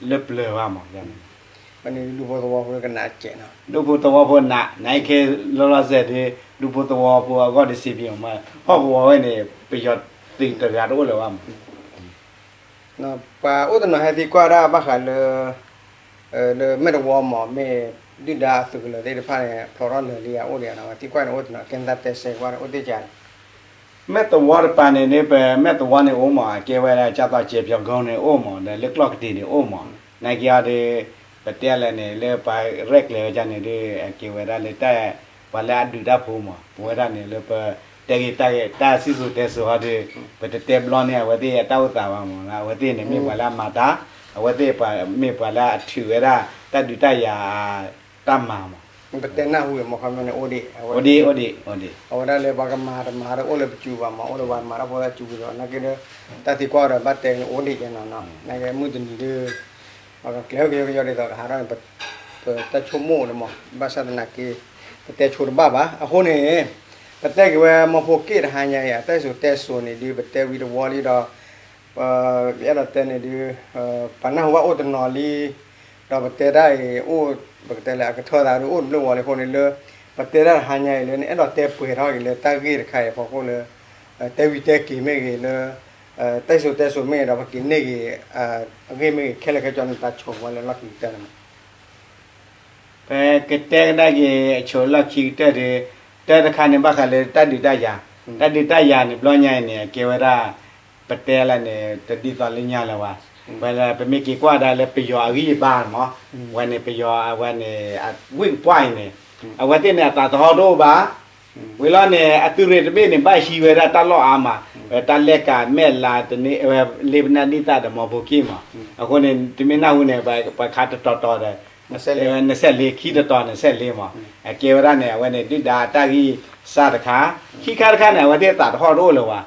လၢပျၢၤဘၣ်မး ဒူဖိသဝီဖိကနးစဲးနီၤ ဒူဖိသဝီဖိနး နအံၤခဲလီၤလီၤဆဲးဒီး ဒူဖိသဝီဖိအဂီၢ်ဒီးစံးဘံၣ်မး ဟီၣ်ကဝီၤဝဲန့ၣ် ပယီၤသုးတဂၤတအိၣ်လၢၤဘၣ်မး ပှၤအိၣ်တနီၤဟဲသံကွၢ်ဒၣ်ဘၣ်ဃးလၢ လၢမဲၢ်တဝီမး မ့ၢ်ဒုၣ်ဒါအသုးကလၢၤသ့ၣ်တဖၣ်န့ၣ် ဖျိးထီၣ်လၢာ်လံဧါ အိၣ်ဒံးဧါနီၤ သံကွၢ်န့ၣ်အိၣ်တနီၤ ကဲသးတဲစဲးကွၢ်န့ၣ် အိၣ်သ့ၣ်ကါန့ၣ် မဲၢ်တဝီတပၤန့ၣ်ဒီး ပမဲၢ်တဝီန့ၣ်အိၣ်မး အကဲဝဲဒၣ် ကၢ်သိး ကဲပယီၤကီၢ်န့ၣ်အိၣ်မး ဒီးလၢကျီၢ်ကတ့ၤန့ၣ်အိၣ်မး နာ်က့အီၤဒီး ပတဲလဲၣ်န့ၣ် လၢပှၤရဲၣ်ကျဲၤဝဲဒၣ်န့ၣ်ဒီး အကဲဝဲဒၣ်လၢတၢ် ပှၤလၢအဒုးတၢ်ဖိမး ပဝဲဒၣ်န့ၣ်လၢပ တဲဂ့ၤတၢ်ဂ့ၤ တၢ်စံၣ်စိၤတဲစိၤဟီဒီး ပတတဲဘျီန့ၣ် အဝဲသ့ၣ်အတၢ်အိၣ်သးဘၣ်မး အဝဲသ့ၣ်န့ၣ်မ့ၢ်ပှၤလၢအမၤတၢ် အဝဲသ့ၣ်မ့ၢ်ပှၤလၢအထုးဝဲဒၣ် တၢ်ဒုးတၢ်ယၤ တၢ်မၤမး ပတဲနၢ်ဟူမး ခီပညီန့ၣ် အိၣ်ဒံး အိၣ်ဒံး အိၣ်ဒံး အဝဲဒၣ်လၢပှၤကမၤတမၤဒီးအိၣ်လၢပစုပူၤမး အိၣ်လၢပှၤမၤတၢ်ဖိတၢ်စုပူၤဒီး နာ်က့ဒီး တၢ်သံကွၢ်ဒီးဘၣ်တဲန့ၣ် အိၣ်ဒံးယဲနီၤ နာ်က့မုၢ်တနံၤဒီး ပကကျဲၤအိၣ်က့ၤကယီဒ်သိးကဟးထီၣ်န့ၣ် ပတၢ်ဆိကမိၣ်ဒီးမး ဘၣ်ဆၣ်သနာ်က့ ပတဲဆိတဘၣ်ဘၣ် အဃိန့ၣ် ပတဲက့ၤဝဲမီဖိက့ၣ်တဟါညါအံၤ အတၢ်စံၣ်စိၤတဲစိၤန့ၣ်ဒီး ပတဲဝံၤတဝီလံဒီး ပအဲၣ်ဒိးတဲန့ၣ်ဒီး ပနၢ်ဟူဘၣ်အိၣ်တနီၤလံ ဒီးပတဲတၢ်အံၤအိၣ် ပကတဲလၢအကထၢသးဒီးအိၣ်တဘျုးဝီၤလံအဃိန့ၣ်လၢ ပတဲတၢ်တဟါညါအံၤလၢ နအဲၣ်ဒိးတဲပှဲၤထီၣ်က့ၤလၢတၢ်ဂ့ၢ်တခါအံၤအဖီခိၣ်လၢ တဲဝံၤတဲက့ၤမ့ၢ်ဂ့ၤလၢ တၢ်စံၣ်စိၤတဲစိၤမ့ၢ်ဂ့ၤဒီး ပက့ၤန့ၢ်ဂ့ၤ အဂ့ၢ်မ့ၢ်ဂ့ၤ ခဲလၢာ်ခဲဆ့နတၢ်ဆိကမိၣ်လၢလီၢ်ခံကတၢၢ်န့ၣ်မး ပကတဲကဒါက့ၤအဆိလီၢ်ခံကတၢၢ်ဒီး တၢ်တခါန့ၣ်ဘၣ်ဃးလၢတၢ်ဒုးတၢ်ယၤ တၢ်ဒုးတၢ်ယၤန့ၣ် ဘျီညါအံၤန့ၣ် အကဲဝဲဒၣ် ပတဲလၢန့ၣ် တဒ်သိးလၢညါလၢၤဘၣ် ဝဲလၢပမ့ၢ်က့ၤကွၢ်ဒၣ်လၢပယီၤအဂံၢ်အဘါမး ဝဲန့ၣ် ပယီၤအဝဲန့ၣ် ဝ့ၢ်ကပှၢ်အံၤန့ၣ် အဝဲသ့ၣ်န့ၣ် အသးသဟီၣ်တအိၣ်ဘၣ် ဝံၤလီၤန့ၣ် အသုးရ့ၣ်တဘ့ၣ်န့ၣ် ဘၣ်ဟံးဝဲဒၣ်တၢ်လီၢ်အါမး ဝဲတၢ်လဲၤကၤမဲၢ်လါ လ့ပနၢ်ဒ့ၣ်သၣ်ဒီးမီဖိက့ၣ်မး အဃိန့ၣ် တမ့ၢ်နၢ်ဟူန့ၣ် ပှၤခးတတီၤတီၤဒီး နဆဲးလ့ ခံတီၤတီၤနဆဲးလ့မး အကဲဝဲဒၣ်န့ၣ် အဝဲန့ၣ် ဒုၣ်ဒါအတၢ်ဂံၢ်စၢ်တခါ ခံခါတခါန့ၣ် အဝဲသ့ၣ်သးတဟီၣ်တအိၣ်လၢၤဘၣ်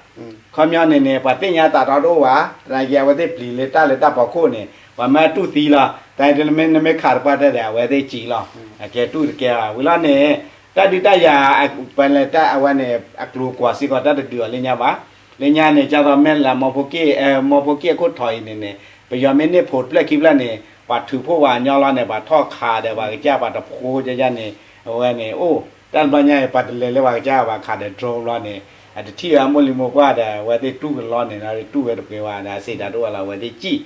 ခီပညီန့ၣ်န့ၣ် ပှၤသ့ၣ်ညါသးတဟီၣ်တအိၣ်ဘၣ် သနာ်က့ အဝဲသ့ၣ်ပျံၤလၢတၢ်လၢတၢ်ဖီခိၣ်န့ၣ် ပှၤမ့ၢ်တူၢ်သံလီၤ တၢ်နမ့ၢ်ခးတပှၢ်တၢၢ်ဒီး အဝဲသ့ၣ်စံးလီၤ အကဲတူၢ်တကဲဘၣ် ဝံၤလီၤန့ၣ် တၢ်ဒုးတၢ်ယၤ ပလဲၤတၢ်အဝဲန့ၣ် အကျိၤကွၢ်စ့ၢ်ကီး တၢ်တဒုးအီၤလၢညါဘၣ် လၢညါန့ၣ် ကၢ်သိးမဲၢ်လါမီဖိက့ၣ် မီဖိက့ၣ်အခိၣ်ထီၣ်အံၤန့ၣ်န့ၣ် ပယီၤမ့ၢ်န့ၢ်ဖိးတဖျၢၣ်ခံဖျၢၣ်န့ၣ် ပှၤထုးဖှိၣ်ပှၤကညီလီၤန့ၣ် ပှၤထီၣ်ခးဒီးပှၤကစၢ်ပှၤတဖိကယန့ၣ် အဝဲန့ၣ် အိၣ် တၢ်တဘျီညါအံၤ ပှၤတလဲၤလၢပှၤကစၢ်ဘၣ်ခးဒီး drone လီၤန့ၣ် အတထံၣ်ဝဲအမိၢ်လံၤမိၢ်ပှၢ်ဒီး အဝဲသ့ၣ်တူၢ်ကလီန့ၣ်ဒီး တူၢ်ဝဲတပှဲၤဘၣ်ဒီး အစံးတၢ်တအိၣ်လီၤ အဝဲသ့ၣ်စံး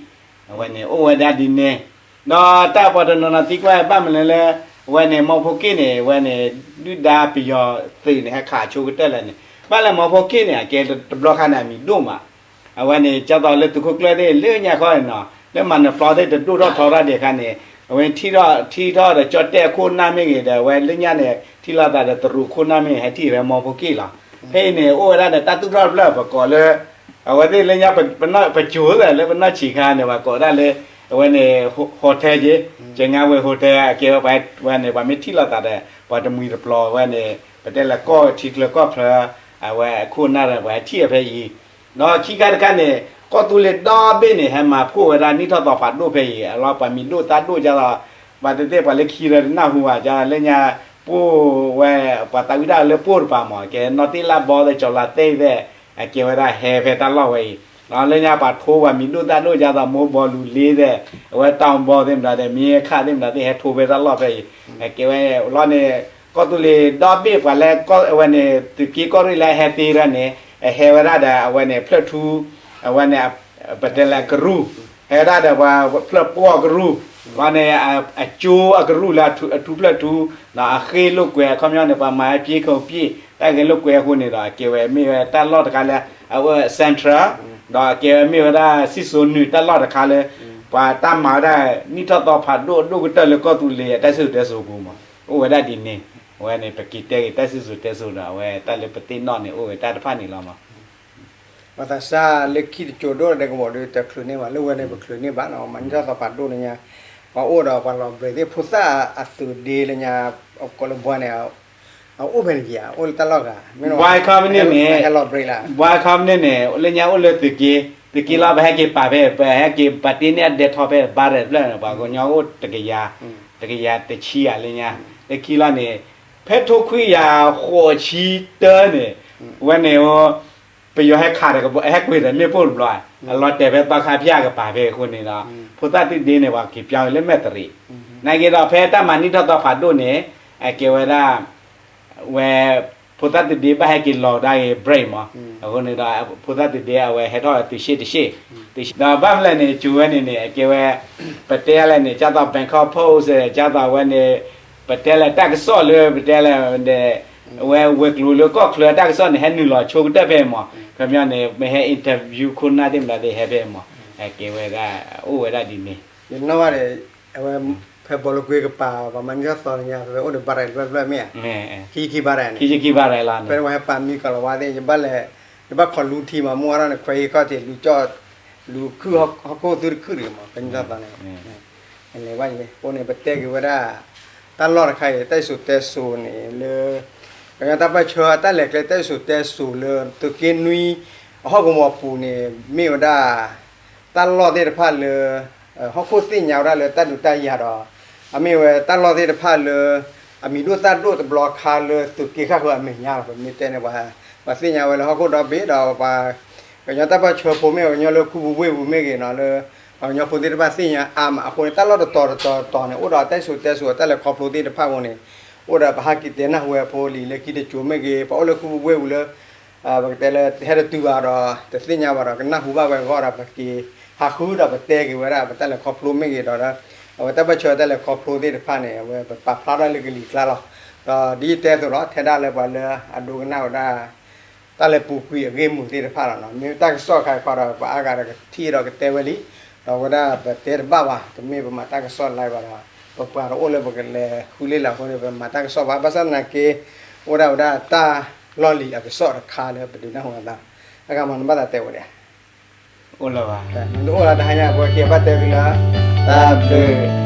အဝဲန့ၣ် အိၣ်ဝဲဒၣ်ဒ်န့ၣ် ဒီးတၢ်ပှၤတနီၤနီၤသံကွၢ်ဘၣ်မနုၤလဲၣ်လၢ အဝဲန့ၣ် မီဖိက့ၣ်န့ၣ် အဝဲန့ၣ် ဒုၣ်ဒါပယီၤသုးန့ၣ် ဟဲခးဆိကတၢၢ်လဲၣ်န့ၣ် ဘၣ်လဲၣ်မီဖိက့ၣ်န့ၣ် အကဲတဘျီခါန့ၣ် အမံၤဒိၣ်မး အဝဲန့ၣ် ကၢ်သိးလၢသုးခိၣ်ကျၢၢ်သ့ၣ် လၢညါခီန့ၣ်နီၤ လၢမၤနၢၤပျီသ့ၣ်တဒိၣ်ထီၣ်ထီထီၣ်ဒံးအခါန့ၣ် အဝဲထံၣ်ထီၣ်ဒီးကၠီၣ်တဲၣ်အခိၣ်နၢ်မ့ၢ်ဂ့ၤဒီး အဝဲလၢညါန့ၣ် ထံၣ်လိာ်သးဒီးတရူးခိၣ်နၢ်မ့ၢ်ဂ့ၤ ဟဲထံၣ်ဖဲမီဖိက့ၣ်လီၤ. ဖဲအံၤန့ၣ် အိၣ်ဝဲဒၣ်ဒီးတၢ်သူၣ်ထီၣ်တဖျၢၣ် ပကိးလၢ အဝဲသ့ၣ်လၢညါ ပကၠိသးလၢပနီၢ်ဆံးခါန့ၣ် ပှၤကိးဒၣ်လၢ အဝဲန့ၣ် hotel က့, ကငါဝဲ hotel အကဲဝဲပှၤဝဲန့ၣ် ပှၤမ့ၢ်ထံၣ်လိာ်သးဒီး ပှၤတမှံၤတပျီၤဝဲန့ၣ် ပတဲလၢကီၢ်ထံချၢကီၢ်ချၢ အဝဲအခိၣ်နၢ်ဒီး ပှၤဟဲထံၣ်အဖဲအံၤ ဒီးခံခါတခါန့ၣ် ကီၢ်သူလ့ၤဒီဘ့ၣ်န့ၣ် ဟဲမၤဖှိၣ်ဝဲဒၣ်နံၣ်ထီၣ်သီဖးဒိၣ်ဖဲအံၤ အလီၢ်ပှၤမံၤဒိၣ်သၣ်ဒိၣ်ဒ်သိး ပှၤသ့ၣ်သ့ၣ်ပှၤလၢခံလၢတနၢ်ဟူဘၣ်ဒ်သိးလၢညါ ပိၢ်ဝဲ ပှၤသးဝံၣ်တၢ်လၢပိၢ်တပၤမး ကဲနီၢ်တ့ၢ်လၢ်ဘီသ့ၣ် ကၠီၤလါသ့ၣ်သ့ၣ် အကဲဝဲဒၣ်ဟဲဖဲတၢ်လီၢ်ဝဲအံၤ ဒီးလၢညါပှၤထိပှၤမံၤဒိၣ်သၣ်ဒိၣ်ဒ်သိး မိၢ်ဘီလူၤလ့သ့ၣ် အဝဲတၢ်အီဘီသ့ၣ်မတၤသ့ၣ် မ့ၢ်ခးသ့ၣ်မတၤသ့ၣ် ဟဲထိဖဲတၢ်လီၢ်ဖဲအံၤ အကဲဝဲလီၢ်န့ၣ် ကီၢ်သူလ့ၤဒီဘ့ၣ်ပှၤလၢအဝဲန့ၣ် သုးက့ကီၢ်ရ့ၣ်လၢဟဲသ့ဒၣ်န့ၣ် အဟဲဝဲဒၣ်ဒီးအဝဲန့ၣ် ဖျၢၣ်ထူ အဝဲန့ၣ် ပတဲလၢကရူၢ် ဟဲဝဲဒၣ်ဒီးပှၤဖျၢၣ်ပှီၢ်ကရူၢ် လီၤန့ၣ် အကၠိအကရူၢ်လၢအထူဖျၢၣ်ထူ ဒီးအဃ့လိာ်ကွဲ အခီပညီန့ၣ် ပှၤမၤဟဲပျ့ခိၣ်ပျ့ၣ် တၢ်ဂဲၤလိာ်ကွဲအဃိန့ၣ်ဒီး အကဲဝဲမ့ၢ်ဝဲတၢ်လီၢ်တခါလၢ အဝဲ central ဒီးအကဲဝဲမ့ၢ်ဝဲဒၣ်စံၣ်စိၤနုာ်တၢ်လီၢ်တခါလၢ ပှၤတၢ်မၤဝဲဒၣ် နံၣ်ထီၣ်သီဖးဒိၣ်အဒိၣ်ကတၢၢ်လၢကီၢ်သူလ့ၤအတၢ်စံၣ်စိၤတဲစိၤပူၤမး အိၣ်ဝဲဒၣ်ဒ်န့ၣ် အဝဲန့ၣ် ပက့ၤတဲက့ၤတၢ်စံၣ်စိၤတဲစိၤဒီး အဝဲတၢ်လၢပသ့ၣ်နီၣ်န့ၣ် အိၣ်ဝဲတၢ်တဖၣ်န့ၣ်လီၤမး ပှၤသးစၢ်လၢခံတစိၤဒိၣ်ဒီးကဘီၤဒုးတချုးန့ၢ်ဘၣ် လၢဝဲန့ၣ် ပချုးန့ၢ်ဘၣ်နီၤ မၤနံၣ်ထီၣ်သီဖးဒိၣ်လၢညါ ပှၤအိၣ်ဒီးပှၤလီၤဘှံးသ့ၣ် ဖိသၣ်အသုးဒ့လၢညါ ကိးလၢဘွဲန့ၣ် အအိၣ်ဖဲန့ၣ်ဧါ အိၣ်လၢတၢ်လီၢ်ဂၤ မ့ၢ် ဘွဲခီပနံၣ်န့ၣ် ဟဲလီၤဘှံးလၢ ဘွဲခီပနံၣ်န့ၣ် လၢညါအိၣ်လၢသုးက့ သုးက့လီၤ ပဟဲက့ၤပာ်ဖဲ ပဟဲက့ၤပာ်တ့ၢ်န့ၢ်အဒဲထီဖဲ ဘၣ်ရဲၣ်တဖျၢၣ်န့ၣ် ပှၤကညီအိၣ်တကယၤ တကယၤတဆံဧါလၢညါ လၢခံလီၤန့ၣ် ဖဲထိခွံကယၤဃိးဆံတၢန့ၣ် ဝဲန့ၣ် ပယီၤဟဲခးဒီး ဟဲကွံာ်ဒီးမ့ၣ်ပိၢ်တဘျီ အလီၤတဲာ်ဖဲသီခါဖၠၣ်ကပၤဖဲအဃိန့ၣ်ဒီး ဖိသၣ်သုးဒ့န့ၣ် ပှၤက့ၤပၠါဝဲလၢမဲၢ်တရံး နာ်က့ဒီး ဖဲတၢ်မၤနံၣ်ထီၣ်သီဖးဒိၣ်န့ၣ် အကဲဝဲဒၣ် ဝဲ ဖိသၣ်သုးဒ့ဘၣ်ဟဲက့ၤလီၤဒၣ်ဂ့ၤ break မး အဃိန့ၣ်ဒီး ဖိသၣ်သုးဒ့အဝဲဟဲထီၣ်ဝဲသုးရှ့ၣ်တရှ့ၣ် ဒီးဘၣ်မလဲၣ်န့ၣ် ကၠိဝဲန့ၣ်န့ၣ် အကဲဝဲ ပတဲလဲၣ်န့ၣ် ကၢ်သိး Bangkok Post ကၢ်သိးဝဲန့ၣ် ပတဲလဲၣ်တၢ်ကစီၣ်လၢ ပတဲလဲၣ် ဝဲဝဲၤကျိၤလၢကီၢ်ချၢတၢ်ကစီၣ်န့ၣ် ဟဲနုာ်လီၤဆိကတၢၢ်ဖဲမး ခီပညီန့ၣ် မ့ၢ်ဟဲ interview ခိၣ်နၢ်သ့ၣ်မတၤသ့ၣ်ဟဲဖဲမး အကဲဝဲဒၣ် အိၣ်ဝဲဒၣ်ဒ်န့ၣ် ယနီၣ်ဘၣ်ဒီး အဝဲ ဖဲဘီလၢကွ့ကပၤ ပှၤမၤနံၣ်ထီၣ်သီလၢညါ ဖဲအိၣ်ဒီးဘၣ်ရဲၣ်တဖျၢၣ်တဖျၢၣ်မ့ၢ်ဧါ ခံခံဘၣ်ရဲၣ်န့ၣ် ခံခံဘၣ်ရဲၣ်လီၤန့ၣ် ဖဲန့ၣ်ပှၤဟဲပာ်မံကလီၤဝါသ့ၣ် ယဘၣ်လဲၤ ယဘၣ်ခီၣ်လူထံမး မုၢ်ဝါထီၣ်န့ၣ် ခွဲးဟံးခီၣ်ထံး လူကၠီၣ် လူခုၣ်ဟီၣ်ခိၣ်သုတခုၣ်တဂ့ၤမး ဖဲနံၣ်ထီၣ်သီန့ၣ် လဲၤဘၣ်ယဲ အဃိန့ၣ် ပတဲက့ၤဝဲဒၣ် တၢ်လီၢ်တခါအံၤ တၢ်စံၣ်စိၤတဲစိၤန့ၣ်လၢ ကညီတၢ်ပၢၢ်ဆၢတၢ်လဲၤကျဲတၢ်စံၣ်စိၤတဲစိၤလၢ သုးက့နွံ အဟီၣ်ကဝီၤပူၤန့ၣ် မ့ၢ်ဝဲဒၣ် တၢ်လီၢ်သ့ၣ်တဖၣ်လၢ ဟီၣ်ခိၣ်သ့ၣ်ညါဝဲဒၣ်လၢတၢ်ဒုးတၢ်ယၤဒီး အမ့ၢ်ဝဲတၢ်လီၢ်သ့ၣ်တဖၣ်လၢ အမံၤဒိၣ်သၣ်ဒိၣ်တဘျီခါလၢသုးက့ဃၣ်ဃၢၤအမဲာ်ညါလီၤ ပမ့ၢ်တဲန့ၣ် ပှၤသ့ၣ်ညါဝဲလၢဟီၣ်ခိၣ်ဒီဘ့ၣ်ဒီးပှၤ ကညီတၢ်ပၢၢ်ဆၢဖိမ့ၢ်ဂ့ၤ ကညီလၢခူပူၤဝ့ၢ်ပူၤမ့ၢ်ဂ့ၤနီၤ လၢ ပှၤကညီဖိသ့ၣ်တဖၣ်သ့ၣ်ညါအါမး အဃိန့ၣ် တၢ်လီၢ်တတီၤတတီၤတတီၤန့ၣ် အိၣ်ဒီးတၢ်စံၣ်စိၤတဲစိၤတၢ်လဲၤခီဖျိသ့ၣ်တဖၣ်အဃိန့ၣ် အိၣ်ဒီးပဟးက့ၤတဲနၢ်ဟူဝဲဖိလံၤလၢခံတစိၤမ့ၢ်ဂ့ၤ ပှၤအိၣ်လၢခူပူၤဝ့ၢ်ပူၤလၢ ပကတဲလၢဟဲတတုၤဘၣ်ဒီး တသ့ၣ်ညါဘၣ်ဒီး ကနၢ်ဟူဘၣ်ဝဲအဂီၢ်ဒီး ပက့ၤဟးဃုဒီးပတဲက့ၤဝဲဒၣ် ပတၢ်လဲၤခီဖျိမ့ၢ်ဂ့ၤဒီး အဝဲတၢ်ပၢၢ်ဆၢတၢ်လဲၤခီဖျိသ့ၣ်တဖၣ်န့ၣ် အဝဲပပာ်ဖျါထီၣ်လၢကလံၤကျါလီၤ. ဒီးဒ်ယတဲအသိးလီၤ ထဲဒၣ်လၢပှၤလၢအဒိကနၣ်ဝဲဒၣ် တၢ်လဲၤပူၤကွံာ်အဂ့ၢ်မုာ်သ့ၣ်တဖၣ်လီၤ. မ့ၢ်တၢ်ကစီၣ်ခါခီဒီး ပှၤအါဂၤဒီးကထံၣ်ဒီးကတဲဝဲလံ ဒီးဝဲဒၣ်ပတဲတဘၣ်ဘၣ် တမ့ၢ်ပမၤတၢ်ကစီၣ်လၢၤဘၣ်ဒီး ပပှၤတအိၣ်လၢပကလဲၤဃုလ့ၣ်လၢအဃိန့ၣ် ပမၤတၢ်ကစီၣ်ဘၣ် ဘၣ်ဆၣ်သနာ်က့ အိၣ်ဒၣ်ဝဲဒၣ်တၢ်လီၢ်လံၤအကစီၣ်တခါလၢပဒုးနၢ်ဟူအသး အဂၤမၤနဘၣ်သးတဲဝဲဒၣ် အိၣ်လၢၤဘၣ် နတအိၣ်လၢတဟါညါ ပှၤခံဂၤဘၣ်တဲသုလၢ တၢ်ဘျုး